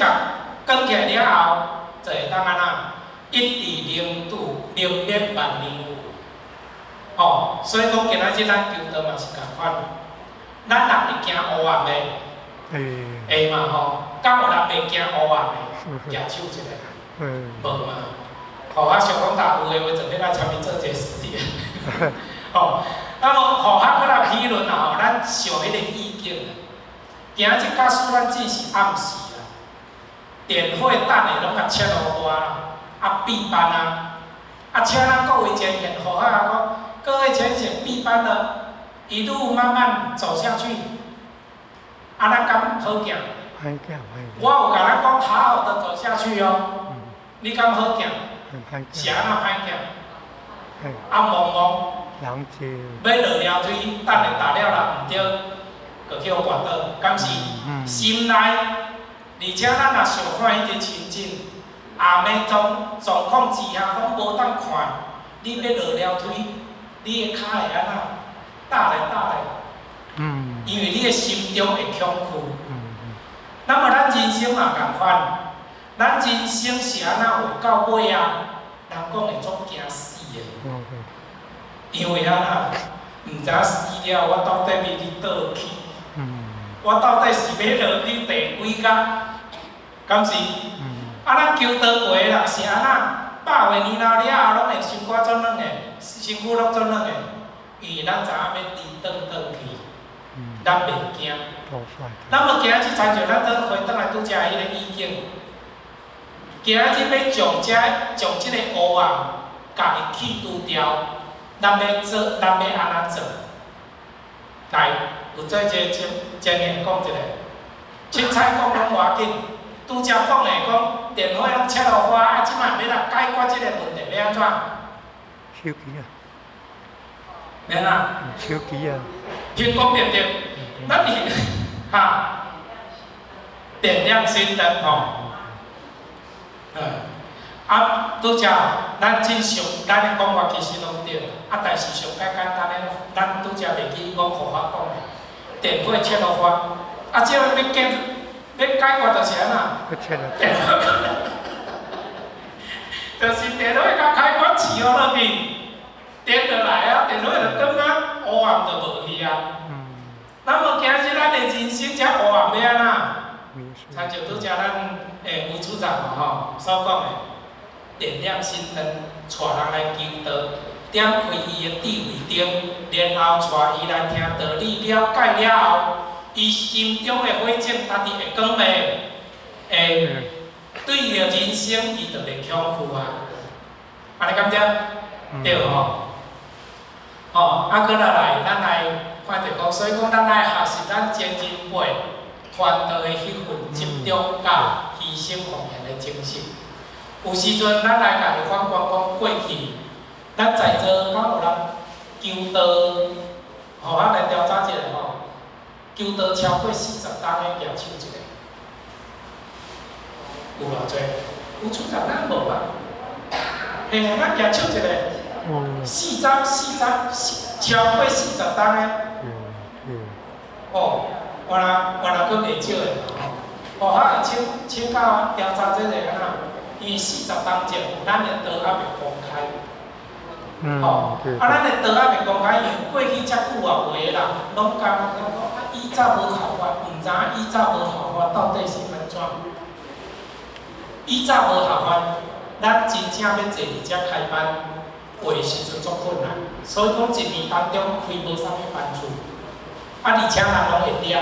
共扛起來了後，就會當按怎？一滴零度明滅萬年霧。吼，所以講今仔日咱求道嘛是仝款，咱人會驚烏暗袂？會嘛吼，敢有人袂驚烏暗的？舉手一下，無嘛？吼，我想講，若有的話，就欲來參伊做一個實驗。吼，那麼予較閣來議論啦吼，咱想彼個意境。今仔日假使咱只是暗時啦，電火等的攏共切予熱啦，啊閉班啊，啊，請咱各位前賢，好啊講，各位前賢畢班的，一路慢慢走下去，啊，咱敢好行？我有共咱講好好的走下去哦，你敢好行？是按怎歹行？啊，茫茫，欲落樓梯，等下踏了人毋著，就去予跋倒，敢是？心內，而且咱若想看彼個情景，暗的狀狀況之下，攏無當看，你欲落樓梯，你的跤會按怎？踏咧踏咧，因為你的心中會恐懼。那麼咱人生嘛仝款，咱人生是按怎活到尾啊？人講會足驚死的，因為按怎？毋知影死了，我到底欲去佗去？我到底是欲落去第幾工？敢是？啊，咱求道過的人是按怎？百外年老了後，攏會心肝足軟的，身軀攏足軟的，因為咱知影欲離轉轉去，咱袂驚。那麼今仔日親像咱轉回轉來拄才彼个意境，今仔日欲將這將這個烏暗，共伊去除掉，咱欲做，咱欲按怎做？來，有做這個前前言講一下，凊彩講攏無要緊，拄才講的講電火攏切予花，啊，這擺欲來解決這個問題，欲按怎？手機啊。欲按怎？手機啊。天公點點，咱是哈，點亮心燈吼。啊，拄才咱正常，咱的講法其實攏對，啊，但是上較簡單的，咱拄才袂記講佛法講的，電火切予花，啊，這欲解欲解決就是按怎？電火，就是電火共開關切予落去，電就來啊，電火就轉啊，烏暗就無去啊。那麼今日咱的人生這烏暗欲按怎？親像拄才咱吳處長吼所講的，點亮心燈，帶人來求道，點開伊的智慧燈，然後帶伊來聽道理，了解了後，伊心中的火種家己會光袂？會對著人生，伊就袂恐懼啊。按呢敢對？對吼。吼，啊，閣落來，咱來看著講，所以講咱愛學習咱前人輩傳道的彼份執著佮犧牲奉獻的精神。有時陣咱來共伊反觀講過去，咱在座敢有人求道？吼，咱來調查一下吼，求道超過40冬的舉手一下，有偌濟？有出十咱無啊？嘿，咱舉手一下，四十、四十、超過40冬的。哦，原來原來閣袂少的，哦，啊，請請教調查這個按怎？因為四十冬前，咱的道猶未公開。吼，啊，咱的道猶未公開，因為過去遮久啊，有的人攏感覺講啊，以早無合法，毋知影以早無合法到底是按怎？以早無合法，咱真正欲坐佇遮開班，有的時陣足困難，所以講一年當中開無啥物班次。啊，而且人攏會點，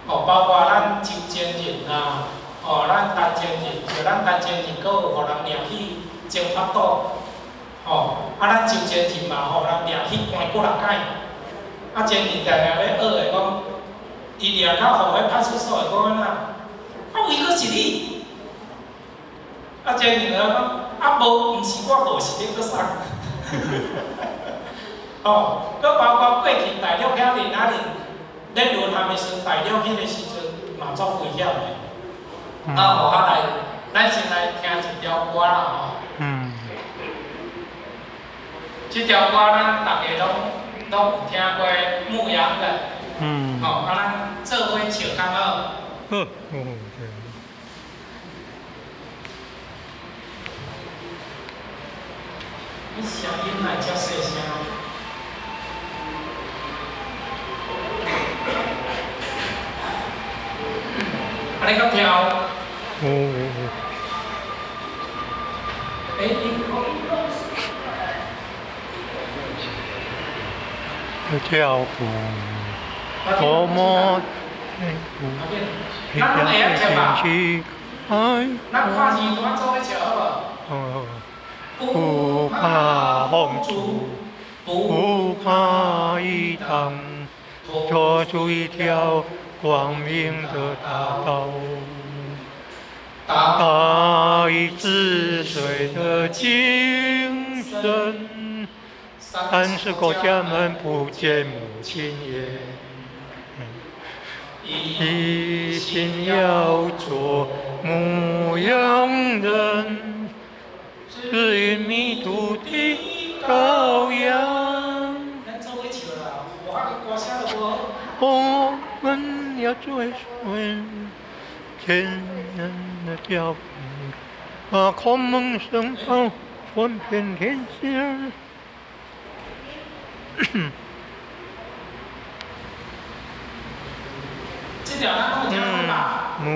哦，包括咱周前人啊，哦，咱陳前人，像咱陳前人，閣有予人掠去爭腹肚，哦，啊，咱周前人嘛，予人掠去關幾若擺，啊，前人定定咧學的講，伊掠到予彼派出所的講按怎？啊，為閣是你？啊，前人就講，啊，無，毋是我，無是你閣啥？哦，閣包括過去大陸遐佇哪裡咧淪陷的時陣，大陸彼個時陣嘛足危險的。啊，予我來，咱先來聽一條歌啦吼。這條歌咱逐家攏攏有聽過，《牧羊人》。吼，啊，咱做伙唱較好。好。對。你聲音莫遮細聲。按呢敢聽有？有有有。欸，你跳舞，多麼咱攏會曉唱吧？咱看字拄仔做伙唱好無？好好。不怕风雨，不怕雨打，走出一條光明的大道。大禹治水的精神，三次過家門不見母親耶。一心要做牧羊人，指引迷途的羔羊。我們要追隨前人的腳步，把孔孟聖道傳遍天下。這條咱攏有聽過吧？嗯，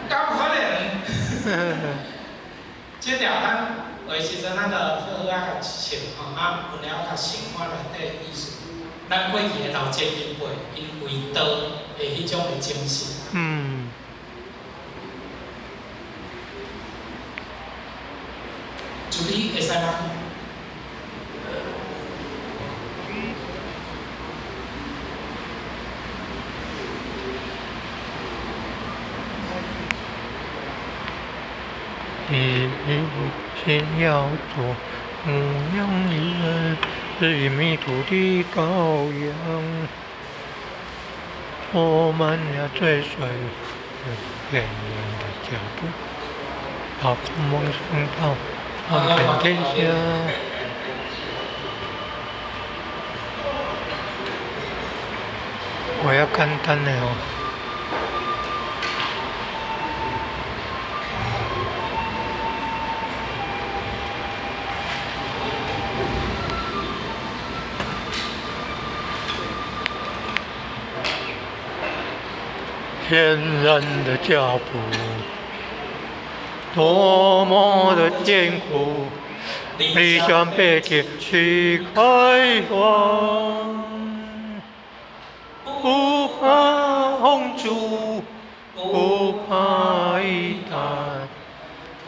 敢有可能？這條咱有的時陣咱就好好仔共唱吼，啊，有了較生活內底的意思。咱過去的老前一輩，𪜶為道的彼種的精神。助理會使嗎？一心要做牧羊人，指引迷途的羔羊，我們要追隨前人的腳步，把孔孟聖道傳遍天下。我要簡單的哦。前人的腳步，多麼的艱苦，離鄉背井去開荒，不怕風雨，不怕雨打，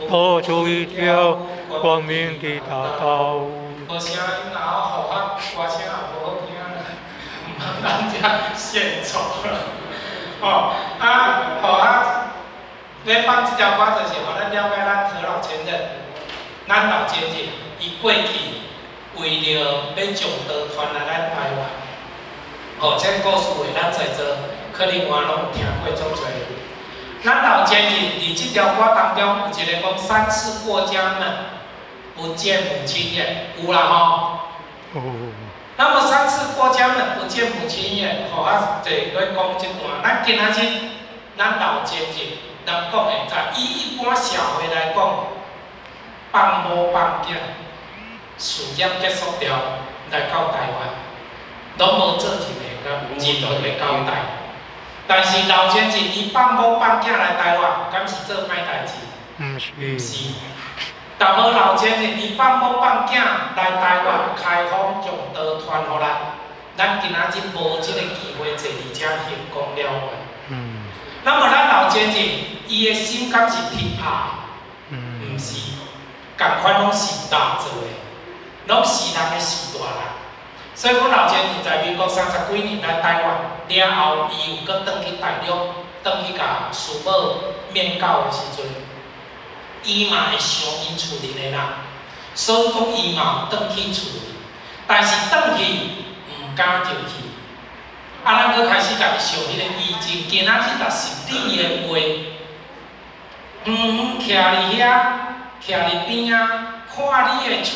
走出一條光明的大道。無聲音啊，予歌聲也無好聽啦，毋通咱遮獻醜啦。哦，啊，予啊，咧放這條歌就是予咱了解咱何老前人，咱老前人伊過去為著欲將道傳來咱台灣，哦，這故事話咱在座可能嘛攏有聽過足濟。咱老前人佇這條歌當中有一个講三次過家門，不見母親耶，有啦吼。有。那麼三次過家門不見母親耶，予我坐咧講這段。咱今仔日，咱老前人，人講的，在以一般社會來講，放母放囝，事業結束了，來到台灣，攏無做一个任何的交代。但是老前人伊放母放囝來台灣，敢是做歹代誌？毋是。毋是。但無老前人伊放母放囝來台灣開放將道傳予咱，咱今仔日無這个機會坐佇遮行功了願。那麼咱老前人伊的心敢是鐵拍的？毋是，仝款攏是肉做的，攏是人的序大人。所以講老前人在民國30幾年來台灣了後，伊有閣轉去大陸，轉去共師母面交的時陣。伊嘛會想𪜶厝裡的人，所以講伊嘛有轉去厝裡，但是轉去毋敢入去。啊，咱閣開始家己想彼個意境，今仔日若是你的話，遠遠徛佇遐，徛佇邊仔，看你的厝，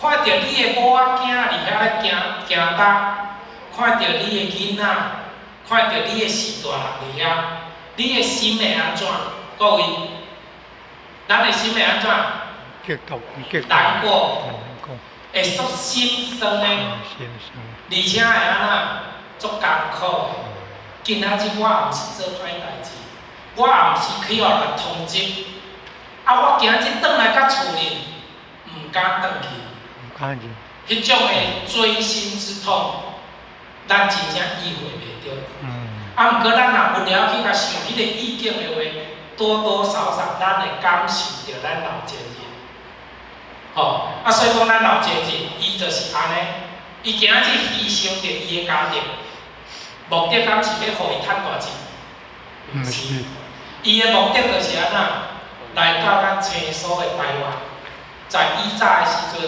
看著你的某仔囝佇遐咧行行搭，看著你的囡仔，看著你的序大人佇遐，你的心會按怎？各位？咱的心會按怎？激動，激動。難過，難過。會足心酸的，而且會按怎？足艱苦的。今仔日我也毋是做歹代誌，我也毋是去予人通緝，啊！我今仔日轉來到厝裡，毋敢轉去。毋敢去。彼種的錐心之痛，咱真正意會袂著。啊，毋過咱若有了去共想彼个意境的話，多多少少咱會感受著咱老前人，吼，啊，所以講咱老前人，伊就是按呢，伊今仔日犧牲著伊的家庭，目的敢是欲予伊趁大錢？毋是，伊的目的就是按怎，來到咱青蘇的台灣，在以早的時陣，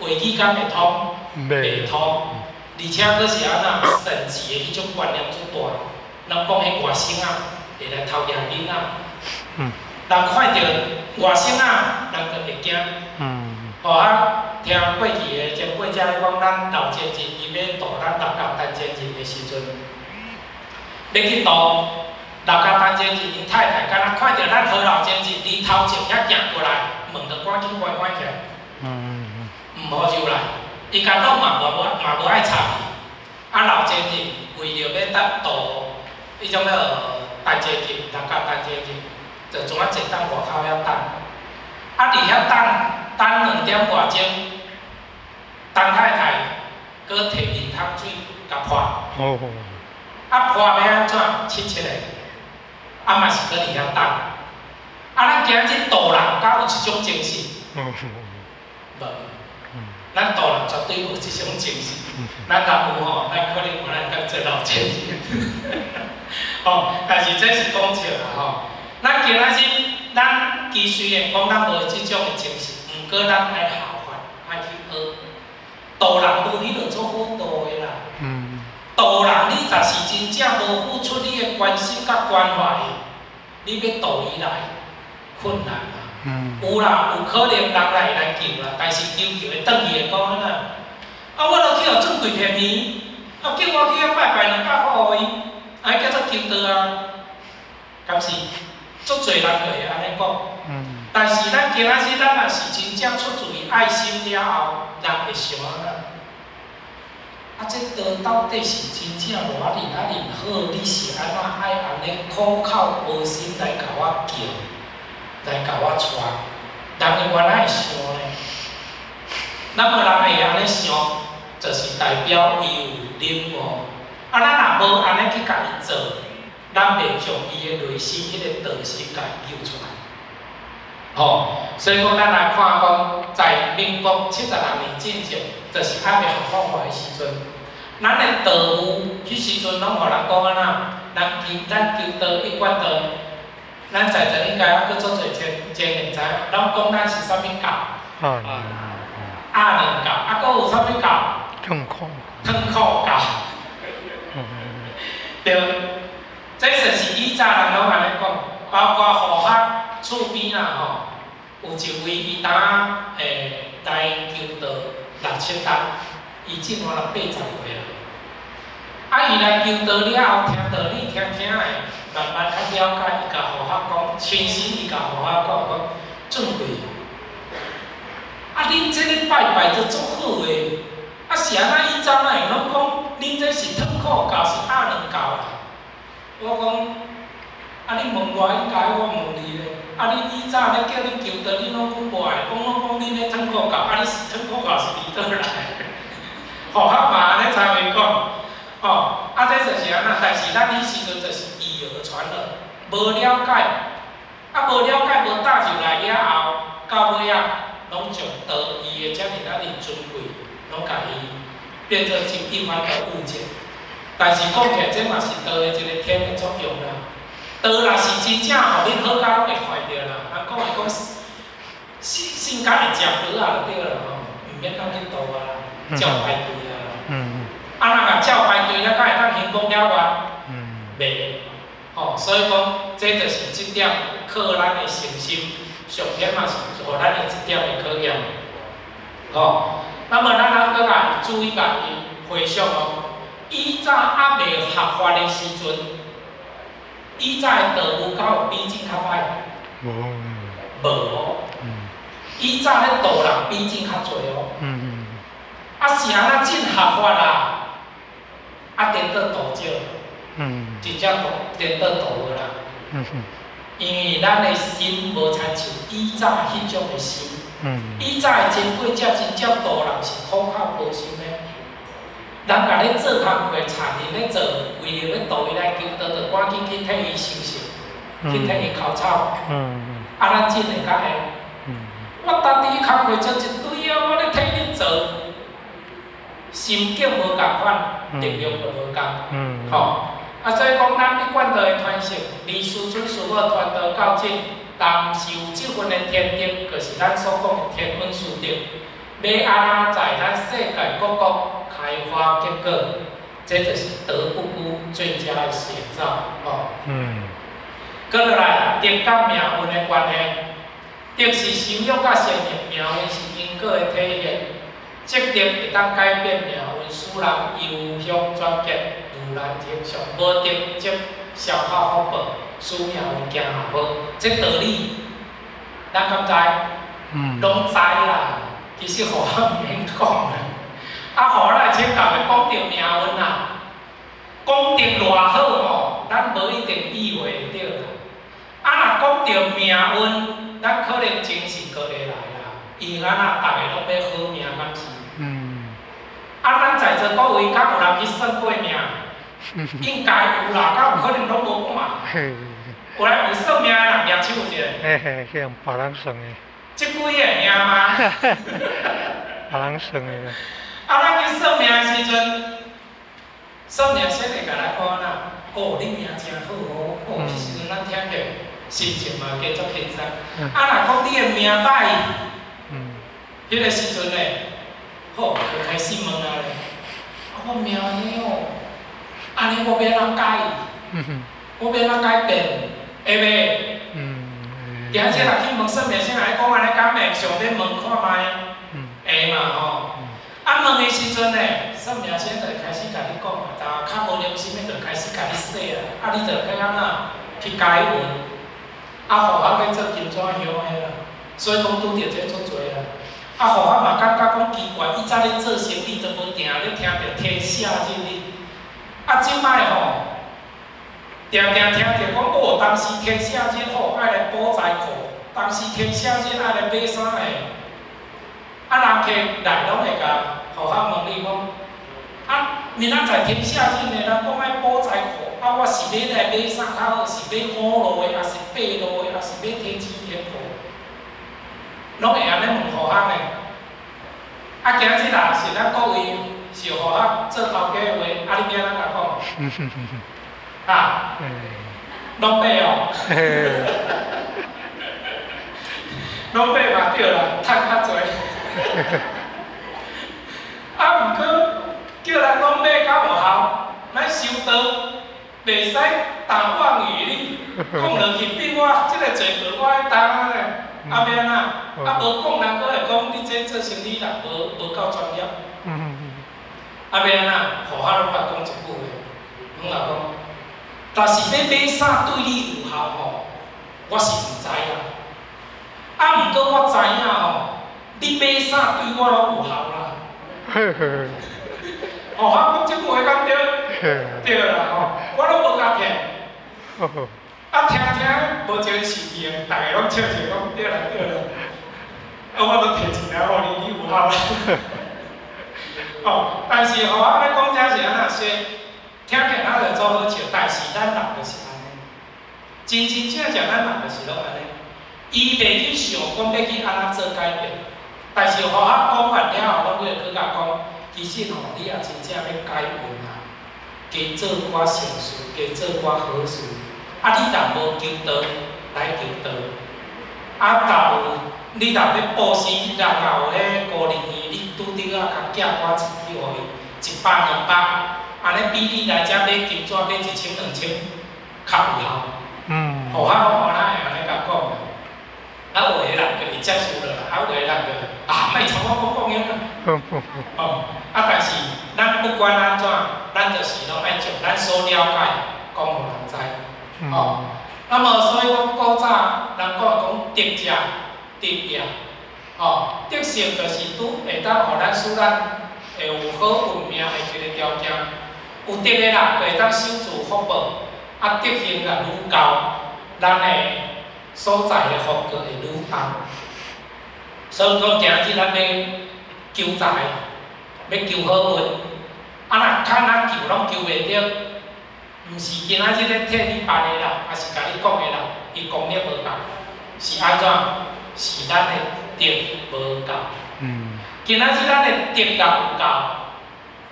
話語敢會通？袂通，而且閣是按怎，省級的彼種觀念足大，人講彼外省仔會來偷掠囡仔，人看著外省仔，人就會驚。吼啊，聽過去的前輩者咧講，咱老前人伊欲渡咱六甲陳前人的時陣，欲去渡六甲陳前人，𪜶太太敢若看著咱何老前人離頭前遐行過來，門就趕緊關關起來，毋予入來。伊共攏嘛無嘛無愛插伊。啊，老前人為著欲搭渡彼種叫陳前人，六甲陳前人，就怎啊坐佇外口遐等。啊，佇遐等等2點外鐘，陳太太閣提面湯水共潑。啊，潑欲按怎？濕濕的，啊嘛是閣佇遐等。啊，咱今仔日渡人，敢有這種精神？無。咱渡人絕對無這種精神。咱若有吼，咱可能無咱當做老前人。吼，但是這是講笑啦吼。咱今仔日，咱其實雖然講咱無這種的精神，毋過咱愛效法，愛去學。渡人無彼落足好渡的啦。渡人，你若是真正無付出你的關心佮關懷，你欲渡伊來，困難啦。有啦，有可能人來會來救啦，但是求救會轉去會講按怎？啊，我都去予轉規片呢，啊，叫我去遐拜拜200箍予伊，按呢叫做求道啊？敢是？足濟人就會按呢講。但是咱今仔日咱若是真正出自於愛心了後，人會想按怎？啊，這道到底是真正偌爾仔爾好？你是按怎愛按呢苦口婆心來共我叫，來共我帶？人會原來會想呢？那麼人會按呢想，就是代表伊有領悟。啊，咱若無按呢去共伊做，咱袂將伊的內心彼個道心共伊救出來。吼，所以講咱來看講，在民國76年進前，就是還未合法化的時陣，咱的道務彼時陣攏予人講按怎？咱求咱求道一貫道，咱在座應該猶閣足濟青青年知影，攏講咱是啥物教？阿倫教，啊，閣有啥物教？痛苦。痛苦教。對，這就是以早人攏按呢講，包括護學厝邊啦吼，有一位伊當來求道六七冬，伊這滿80歲啦。啊，伊來求道了後，聽道理聽聽的，慢慢較了解，伊共護學講，親身伊共護學講講，尊貴。啊，恁這个拜拜都足好的，啊是按怎以早哪會攏講恁這是痛苦教，是阿倫教啦？我講，啊你問我應該，我問你咧。啊你以早咧叫恁求道，恁攏講無愛，講攏講恁咧痛苦教，啊你是痛苦教是佇佗來？護學嘛按呢才會講，吼，啊這就是按怎？但是咱彼時陣就是以訛傳訛，無了解，啊無了解無踏入來了後，到尾仔攏將道伊的遮爾仔爾尊貴，攏共伊變做真一般的誤解。但是講起來，這嘛是道的一個天的作用啦。道若是真正予恁好甲攏會壞著啦。人講會講，性性格會食藥仔就對啦吼，毋免當去渡啊，照排隊啊。啊，人若照排隊，咱敢會當行功了願？袂。吼，所以講，這就是這點靠咱的誠心，上天嘛是予咱的這點的考驗。吼，那麼咱還閣來注意共伊回想哦，以早猶未合法的時陣，以早的道務敢有比這較歹？無。無哦。以早咧渡人比這較濟哦。啊是按怎進合法啦？啊，顛倒渡少。真正渡顛倒渡無啦。因為咱的心無親像以早彼種的心。以早的前輩者真正渡人是苦口婆心的。人共咧做工課，田咧做，為著欲渡伊來求道，就趕緊去替伊收拾。去替伊哭草。啊，咱真會較會。我家己工課做一堆啊，我咧替你做，心境無仝款，力量就無仝。吼，啊，所以講咱一貫道的傳承，離師尊師母傳道到這，同時有這份的天德，就是咱所講的天恩師德，欲按怎在咱世界各國開花結果，這就是德不孤最佳的寫照，吼。閣落來，德佮命運的關係，德是修養佮善業，命運是因果的體現。積德會當改變命運，使人由凶轉吉，如蘭天上。無德則消耗福報，使命運行下坡。這道理，咱敢知？攏知啦。其實予我毋免講啦。啊，予咱請教的講著命運啊，講得偌好吼，咱無一定意會會著啦。啊，若講著命運，咱可能精神閣會來啦。因為按怎，逐个攏欲好命，敢是？啊，咱在座各位，敢有人去算過命？應該有啦，敢有可能攏無看？有來有算命的人舉手一下。嘿嘿，是用別人算的。這幾個爾嗎？別人算的。啊，咱去算命的時陣，算命先會共咱講啦，哦，你命真好哦，哦，彼時陣咱聽著心情嘛加足輕鬆。啊，若講你的命歹，彼個時陣咧，好，就開始問啊咧，啊，我命按呢哦，按呢我欲按怎改？我欲按怎改變？會袂？今仔日若去問算命先生講按呢敢會？想欲問看覓？會嘛吼？啊，問的時陣咧，算命先生就開始共你講啊，但較無良心的就開始共你洗啦，啊，你就欲按怎去改運？啊，予咱欲做金紙香的啦，所以講拄著這足濟啦。啊，予咱嘛感覺講奇怪，以前咧做生意都無定咧聽著天赦日哩，啊，這擺吼，定定聽著講哦，當時天赦日吼愛來補財庫，當時天赦日愛來買啥的，啊，人客來攏會共予咱問你講，啊，明仔載天赦日呢，人講愛補財庫，啊，我是欲來買啥較好？是買五路的，抑是八路的，抑是買天氣天婆？攏會按呢問予咱呢。啊，今日若是咱各位是予咱做頭家的話，啊，你欲按怎共講？啊？攏買哦。攏買嘛對啦，趁較濟。啊，毋過叫人攏買敢有效？咱修道袂使打妄語哩，講落去變我這个罪過我愛擔啊咧，啊欲按怎？啊無講人閣會講你這做生理人無無夠專業。啊欲按怎？予我攏捌講一句話，攏若講，若是欲買啥對你有效吼，我是毋知啦。啊，毋過我知影吼，你買啥對我攏有效啦。哦，我講這句話敢對？對啦吼，我攏無共騙。啊，聽聽無一个生氣的，逐个攏笑笑講對啦對啦。啊，我攏提錢來予你，你有效啦。哦，但是吼，我欲講這是按怎說？聽起來咱就做好笑，但是咱人就是按呢，真真正正咱人就是攏按呢。伊袂去想講欲去按怎做改變，但是予我講完了後，攏會閣共講，其實吼，你也真正欲改運啊，加做寡善事，加做寡好事。啊，你若無求道，來求道。啊，若有你若欲布施，人若有彼孤兒院，你拄著啊，共寄寡錢去予伊，一百兩百，按呢比你來遮買金紙買一千兩千較有效。予我攏按呢會按呢共講。啊，有的人就會接受落來，啊，有的人就啊，莫參我講講遐啦。哦，啊，但是咱不管按怎，咱就是攏愛將咱所了解講予人知。哦，那麼所以講古早人講講德者德業，哦，德性就是拄會當予咱使咱會有好運命的一个條件。有德的人就會當守住福報，啊，德行若愈高，咱的所在的福閣會愈重。所以講今日咱欲求財，欲求好運，啊若較若求攏求袂著，毋是今仔日咧替你辦的啦，抑是共你講的啦，伊功力無夠，是按怎？是咱的德無夠。今仔日咱的德若有夠，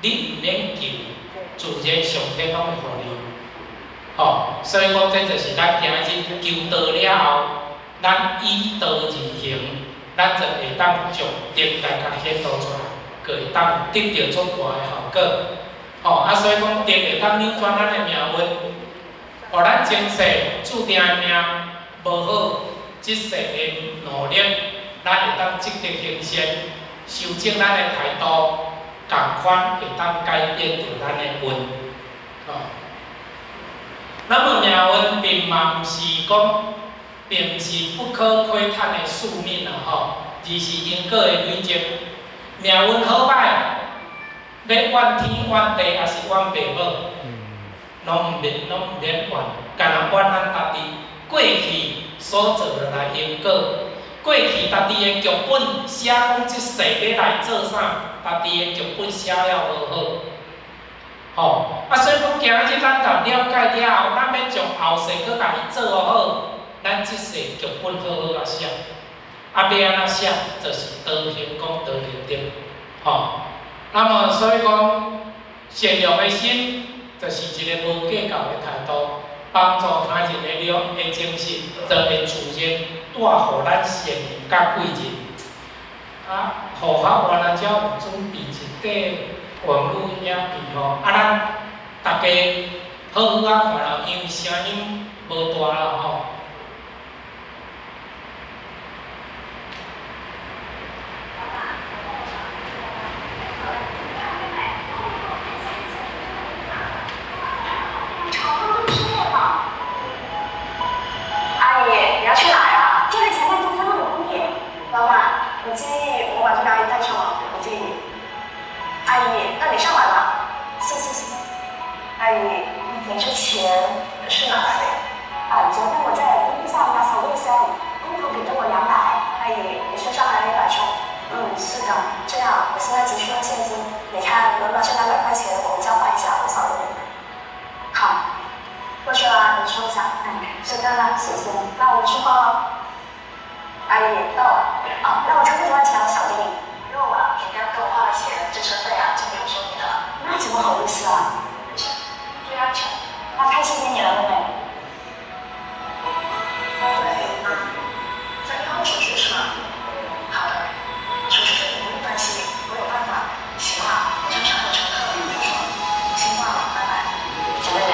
你毋免求，自然上天攏會予你。吼，所以講這就是咱今仔日求道了後，咱依道而行，咱就會當將德來共顯露出來，閣會當得著足大的效果。吼，啊，所以講德會當扭轉咱的命運，予咱前世注定的命無好，這世的努力，咱會當積德行善，修正咱的態度，仝款會當改變著咱的運。吼，那麼命運並嘛毋是講，並毋是不可窺探的宿命啦，吼，而是因果的累積。命運好歹，欲怨天怨地，抑是怨爸母，攏毋免怨，干焦怨咱家己過去所做落來因果，過去家己的劇本寫講這世欲來做啥，家己的劇本寫了無好，吼，啊，所以講今仔日咱共了解了後，咱欲將後世閣共伊做好，咱這世劇本好好仔寫，啊，欲按怎寫，就是多行功多行德，吼。那麼所以講，善良的心就是一個無計較的態度，幫助他人的了的精神，就會自然帶予咱善良佮貴人。啊，戶口原來才有準備一塊網路影片吼，啊，咱大家好好仔看啦，因為聲音無大啦吼。阿姨，你要去哪呀？就在前面中山路的公铁。老闆，你介意我把這個阿姨帶上嗎？不介意。阿姨，那你上來吧。謝謝謝謝。阿姨，你這錢是哪來的呀？啊，昨天我在工地上打掃衛生，工頭給了我200。阿姨，你身上還有100雙？嗯，是的。這樣，我現在急需用現金，你看能把這200塊錢我們交換一下，我掃給你。好。過去啦，你收下。嗯，知道了，謝謝。那我們出發了。阿姨，到了。哦，那我車費多少錢？我小給你。不用了，人家給我花了錢，這車費啊就不用收你的了。那怎麼好意思啊？沒事，注意安全。那太謝謝你了，妹妹。喂，媽，在銀行手續是嗎？好的，手續費你不用擔心，我有辦法。行了，我車上有乘客，別說了，先掛了，拜拜。小妹妹，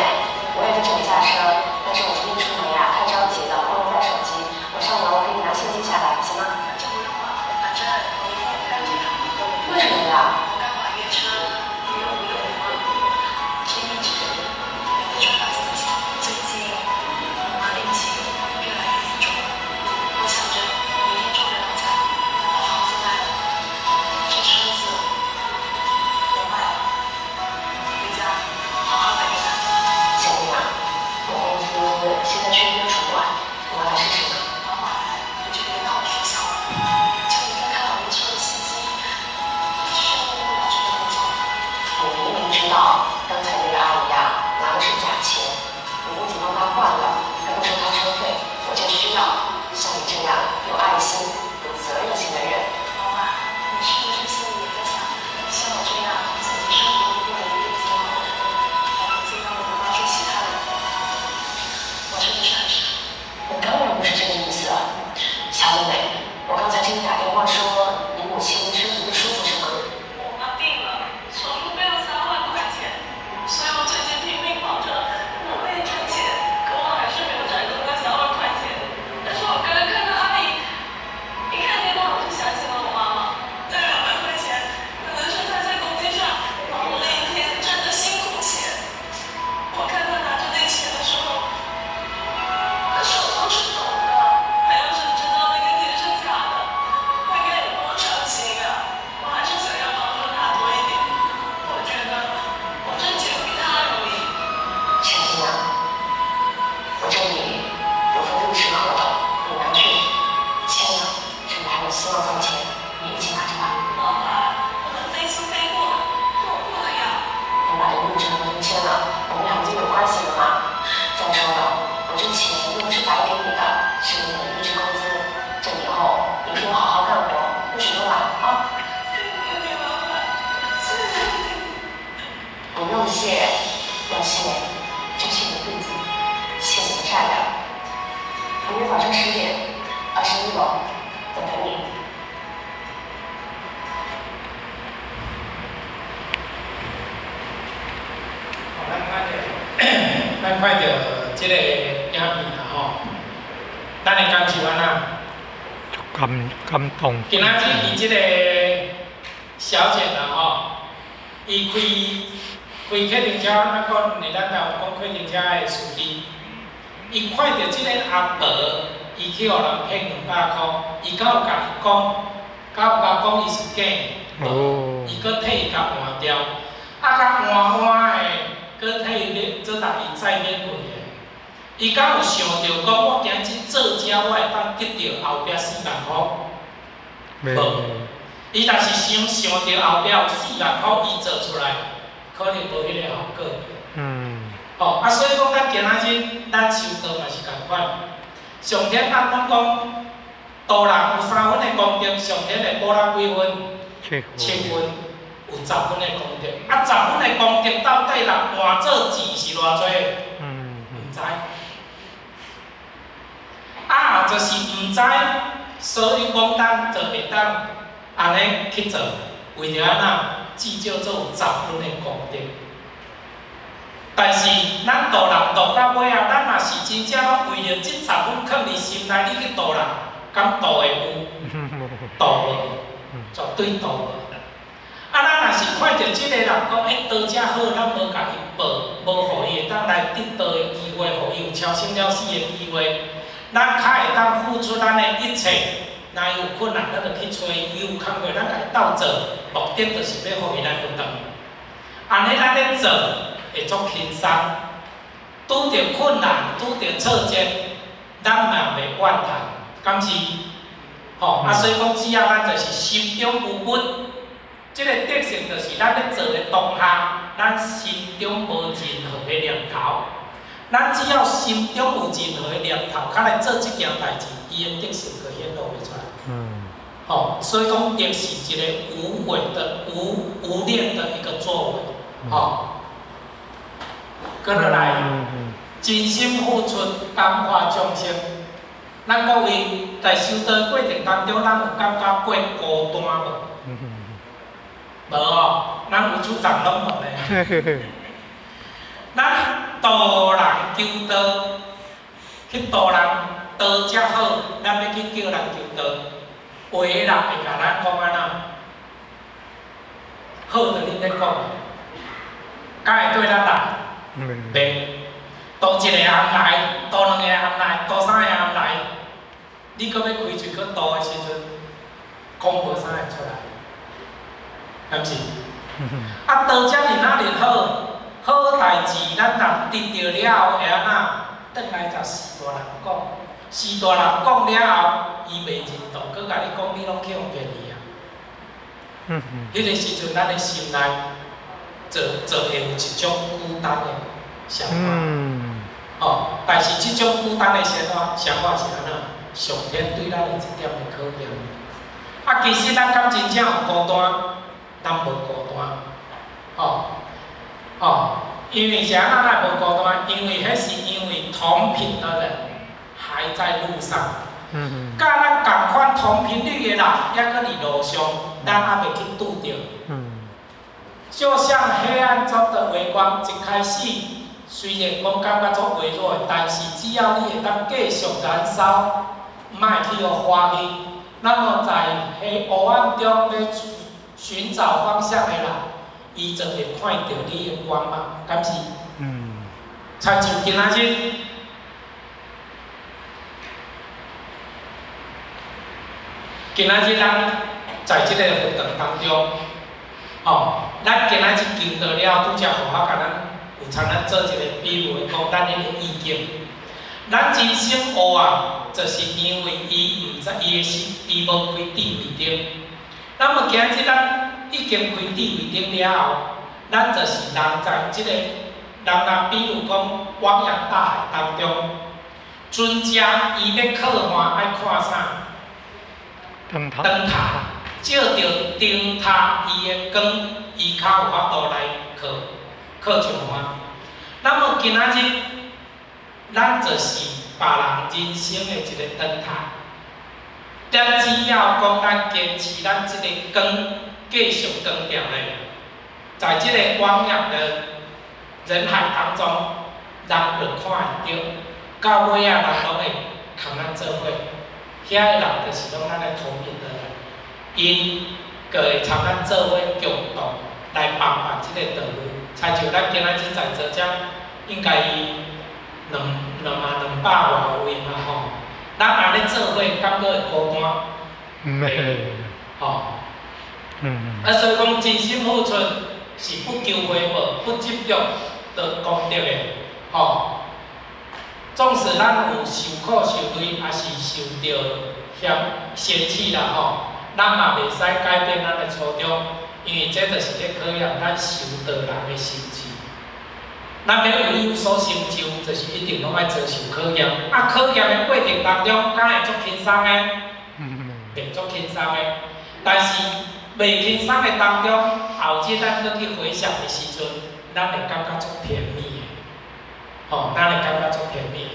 我也在這裡下車，但是我今天出門呀，太着急了，忘了帶手機。我上樓給你拿現金下來，行嗎？就不用了，反正明天也不用這趟。為什麼呀？我剛網約車65605，建議這個，明天就發自己，最系，真是你的弟子，心灵善良。明天早上10点，21楼，等着你。咱看著，咱看著這个影片啦吼，咱的感受按怎？感動。今仔日伊這個小姐啦吼，伊開客運車，咱講佇咱台灣講客運車的司機，伊看著這個阿婆，伊去予人騙200箍，伊敢有共伊講，敢有共講伊是假？無。伊閣替伊共換掉，啊，共換換的。閣替伊咧做逐伊再免費的，伊敢有想著講，我今日做遮，我會當得著後壁4萬箍？無。伊若是想想著後壁有4萬箍，伊做出來，可能無彼個效果。吼，啊，所以講，咱今仔日咱修道嘛是仝款。上天咱攏講，度人有三分的功德，上天會補咱幾分？七分。有十分的功德，啊，十分的功德到底人換做錢是偌濟？毋知。啊，就是毋知，所以講咱就會當按呢去做，為著按怎？至少做有十分的功德。但是咱度人度到尾仔，咱若是真正攏為著這十分囥佇心內，你去度人，敢度會有？度無，絕對度無。啊，咱若是看著這個人講，欸，道遮好，咱無共伊報，無予伊會當來得道的機會，予伊有超生了死的機會，咱較會當付出咱的一切。若伊有困難，咱就去揣伊；伊有工課，咱共伊鬥做，目的就是欲予伊來佛堂。按呢，咱咧做會足輕鬆，拄著困難、拄著挫折，咱嘛袂怨嘆，敢是？吼，啊，所以講，只要咱就是心中無物。這個德性就是咱咧做的當下，咱心中無任何的念頭。咱只要心中有任何的念頭，較來做這件代誌，伊的德性就顯露袂出來。吼，所以講德是一個無悔的、無念的一個作為。吼，閣落來，真心付出，感化眾生。咱各位在修道過程當中，咱有感覺過孤單無？無哦，咱有主張攏無咧。咱度人求道，去度人道才好，咱欲去叫人求道，有的人會共咱講按怎？好著恁咧講，敢會對咱來？袂。度一個人來，度兩個人來，度三個人來，你閣欲開喙閣度的時陣，講無啥會出來。敢是？啊，道遮爾仔爾好，好代誌，咱若得著了後會按怎？轉來就四大人講，四大人講了後，伊袂認同，閣共你講，你攏去予騙去啊！彼個時陣，咱的心內就會有一種孤單的想法。哦，但是這種孤單的想法是按怎？上天對咱的一點的考驗。啊，其實咱敢真正有孤單？咱無孤單，吼吼，因為啥？咱會無孤單？因為彼是因為同頻的人還在路上。佮咱仝款同頻率的人，猶閣佇路上，咱猶未去拄著。就像黑暗中的微光，一開始雖然講感覺足微弱，但是只要你會當繼續燃燒，莫去予花去，那麼在黑黑暗中咧尋找方向的人，伊就會看著你的光芒，敢是？親像今仔日，今仔日咱在這個活動當中，吼，咱今仔日求道了，拄才互我共咱有參咱做一個比喻，講咱彼個意境，咱人生黑暗，就是因為伊毋知伊的心，伊無開智慧燈。那麼今日咱已經開智慧燈了後，咱就是人在這個人若比如講汪洋大海當中，船隻伊欲靠岸愛看啥？燈塔。燈塔，照著燈塔伊的光，伊較有法度來靠上岸。那麼今仔日，咱就是別人人生的一个燈塔。但只要講咱堅持咱這个光繼續光著咧，在這个汪洋的人海當中，人就看會著，到尾仔人攏會共咱做伙。遐个人就是攏咱的同頻的人，𪜶就會參咱做伙共同來幫辦這个道務。親像咱今仔日在座遮，應該兩百外位嘛吼，咱按呢做伙，敢閣會孤單？毋會。吼。啊，所以講真心付出是不求回報、不執著得功德的，吼。縱使咱有受苦受累，抑是受著嫌嫌棄啦吼，咱嘛袂使改變咱的初衷，因為這就是咧考驗咱修道人的心智。咱欲有所成就，就是一定攏愛遭受考驗。啊，考驗的過程當中，敢會足輕鬆的？袂足輕鬆的。但是袂輕鬆的當中，後日咱閣去回想的時陣，咱會感覺足甜蜜的。吼，咱會感覺足甜蜜的。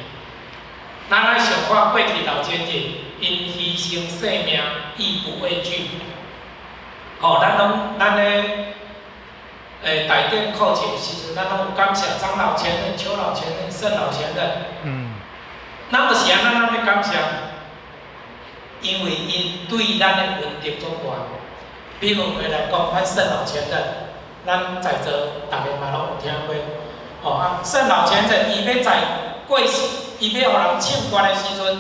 咱愛想看過去老前人，𪜶犧牲性命，亦不畏懼。吼，咱攏咱咧，大典課程的時陣，咱攏有感謝張老前人、邱老前人、盛老前人。咱就是按怎咱欲感謝？因為𪜶對咱的恩德足大。比如話來講，咱盛老前人，咱在座逐个嘛攏有聽過。吼啊，盛老前人伊欲在過世，伊欲予人槍決的時陣，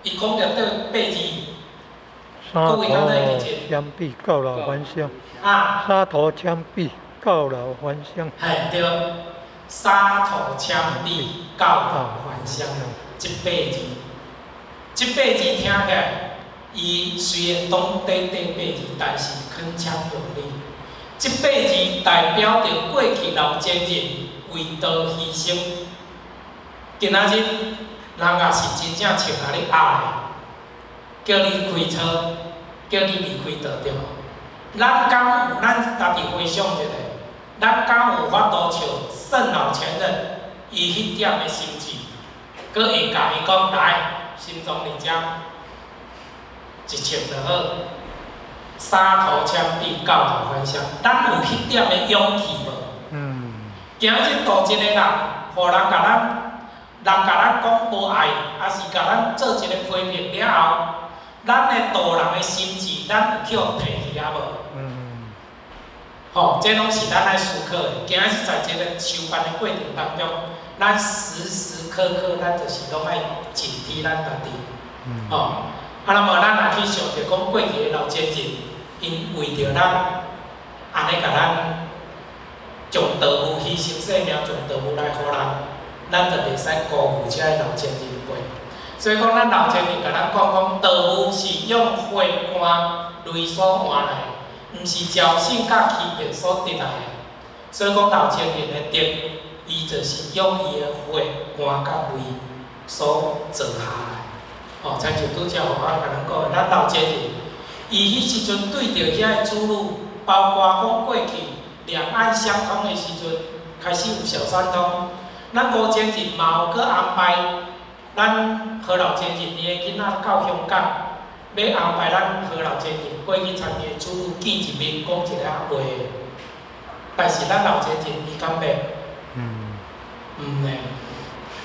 伊講著對八字。沙陀槍筆告老還鄉。啊。沙陀槍筆告老還鄉。嘿，對，沙陀槍筆告老還鄉，這八字，這八字聽起來，伊雖然講短短八字，但是鏗鏘有力。這八字代表著過去老前人為道犧牲。今仔日人若是真正穿予你壓咧，叫你開車，叫你離開道場，咱敢有咱家己回想一下，咱敢有法度像聖老前人伊彼點的心志，閣會共伊講來，心臟佇遮一槍就好，沙陀槍筆告老還鄉，咱有彼點的勇氣無？今日度一個人，予人共咱，人共咱講無愛，抑是共咱做一個批評了後，咱的度人的心志，咱有去予提去啊無？吼，這攏是咱愛思考的。今仔日在這个修辦的過程當中，咱時時刻刻，咱就是攏愛警惕咱家己。吼，啊，那麼咱若去想著講過去的老前人，𪜶為著咱，按呢共咱將道務犧牲性命，將道務來予人，咱就袂使辜負這个老前人輩。所以講，咱老前人共咱講講，道務是用血汗淚所換來的，毋是僥倖佮欺騙所得來的。所以講，老前人的德，伊就是用伊的血汗佮淚所造下來。吼，親像拄才予我共咱講的，咱老前人，伊彼時陣對著遐个子女，包括講過去兩岸相通的時陣，開始有小三通，咱吳前人嘛有閣安排咱何老前人𪜶的囡仔到香港，欲安排咱何老前人過去參伊的子女見一面，講一下話。但是咱老前人伊敢欲？毋呢。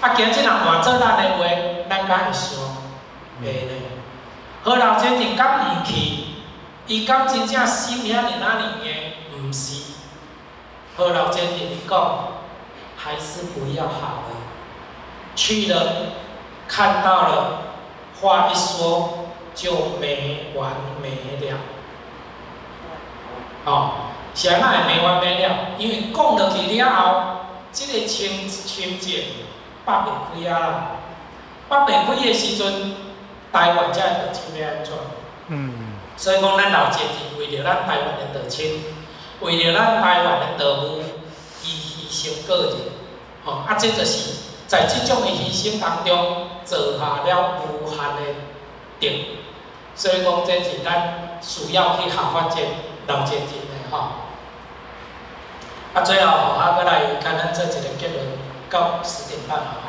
啊，今日若換做咱的話，咱敢會想？會呢。何老前人敢毋去？伊敢真正心遐爾仔爾硬？毋是。何老前人伊講，還是不要好了。去了，看到了，話一說就沒完沒了。吼，是按怎會沒完沒了？因為講落去了後，這个親親情放袂開啊啦，放袂開的時陣，台灣才會道親欲按怎？所以講，咱老前人為著咱台灣的道親，為著咱台灣的道務，伊犧牲個人，吼，啊，這就是在這種的犧牲當中，造下了無限的德。所以講，這是咱需要去學法這老前人的吼。啊，最後吼，啊，閣來共咱做一个結論。到10点半嘛吼。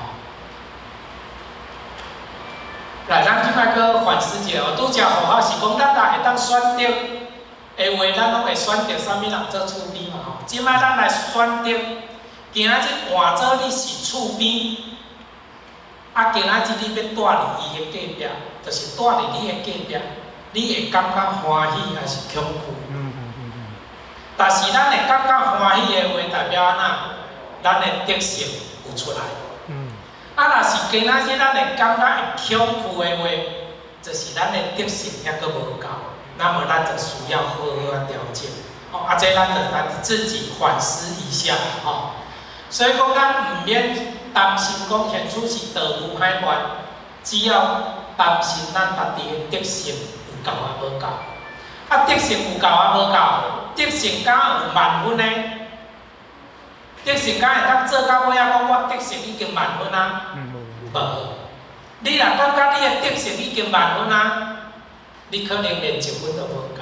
來，咱這擺閣反思一下哦。拄才護法是講，咱若會當選擇的話，咱攏會選擇啥物人做厝邊嘛吼。這擺咱來選擇，今仔日換做你是厝邊，啊，今仔日你欲蹛佇伊的隔壁，就是蹛佇你的隔壁，你會感覺歡喜抑是恐懼？但是咱會感覺歡喜的話，代表按怎？咱的德性有出來。啊，若是今仔日咱會感覺會恐懼的話，就是咱的德性猶閣無夠，那麼咱就需要好好仔調整。哦，啊，這咱就咱自己反思一下吼。所以講，咱毋免擔心講現處是道具歹亂，只要擔心咱家己的德性有夠抑無夠。啊，德性有夠抑無夠？德性敢有滿分呢？德性敢會當做到尾仔講我德性已經滿分啊？無。你若感覺你的德性已經滿分啊，你可能連1分都無夠。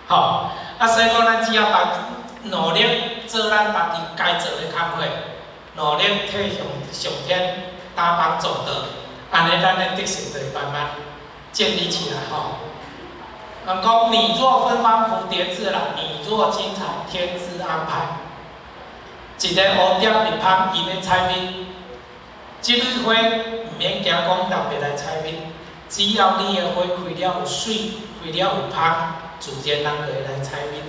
吼，啊，所以講咱只要把努力做咱家己該做的工課，努力替上天打幫助道，按呢咱的德性就會慢慢建立起來吼。人講你若芬芳蝴蝶自來，你若精彩天之安排。一个蝴蝶蜜蜂，伊欲採蜜，這蕊花毋免驚講人袂來採蜜，只要你的花開了有媠，開了有芳，自然人就會來採蜜。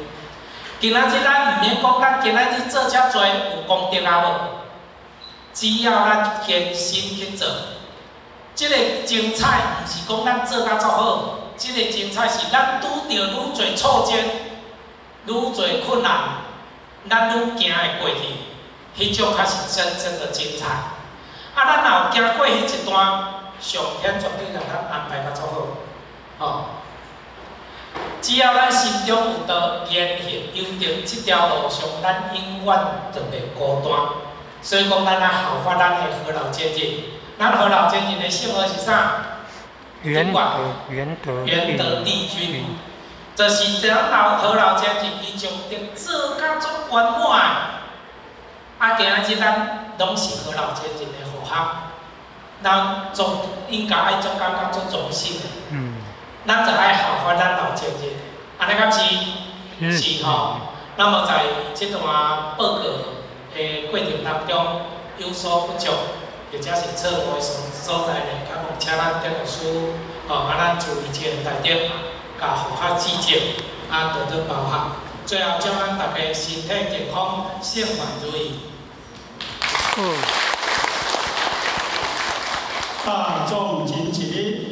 今仔日咱毋免講，咱今仔日做遮濟有功德啊無？只要咱虔心去做，這个精彩毋是講咱做甲足好，這个精彩是咱拄著愈濟挫折，愈濟困難。咱愈行會過去，彼種才是真正的精彩。啊，咱若有行過彼一段，上天絕對共咱安排甲足好，吼。只要咱心中有道，言行有德，這條路上咱永遠就袂孤單。所以講，咱愛效法咱的何老先生。咱何老先生的姓號是啥？元德，元德，元德帝君。就是咱老何老先生，伊將德做甲足圓滿的。啊，今仔日咱攏是何老先生的護學，咱總應該愛足感覺足榮幸的。咱就愛效法咱老前人，按呢敢是？是吼。那麼在這段報告的過程當中，有所不足，或者是錯誤的所在呢，敢望請咱德老師，吼，啊，咱注意這個大德，共護學指正，啊，多多包涵。最後，祝咱大家身體健康，勝願如意。大眾請起立。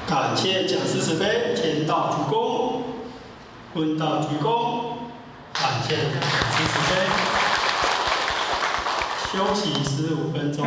感謝講師慈悲，天道鞠躬，問道鞠躬，感謝講師慈悲。休息15分鐘。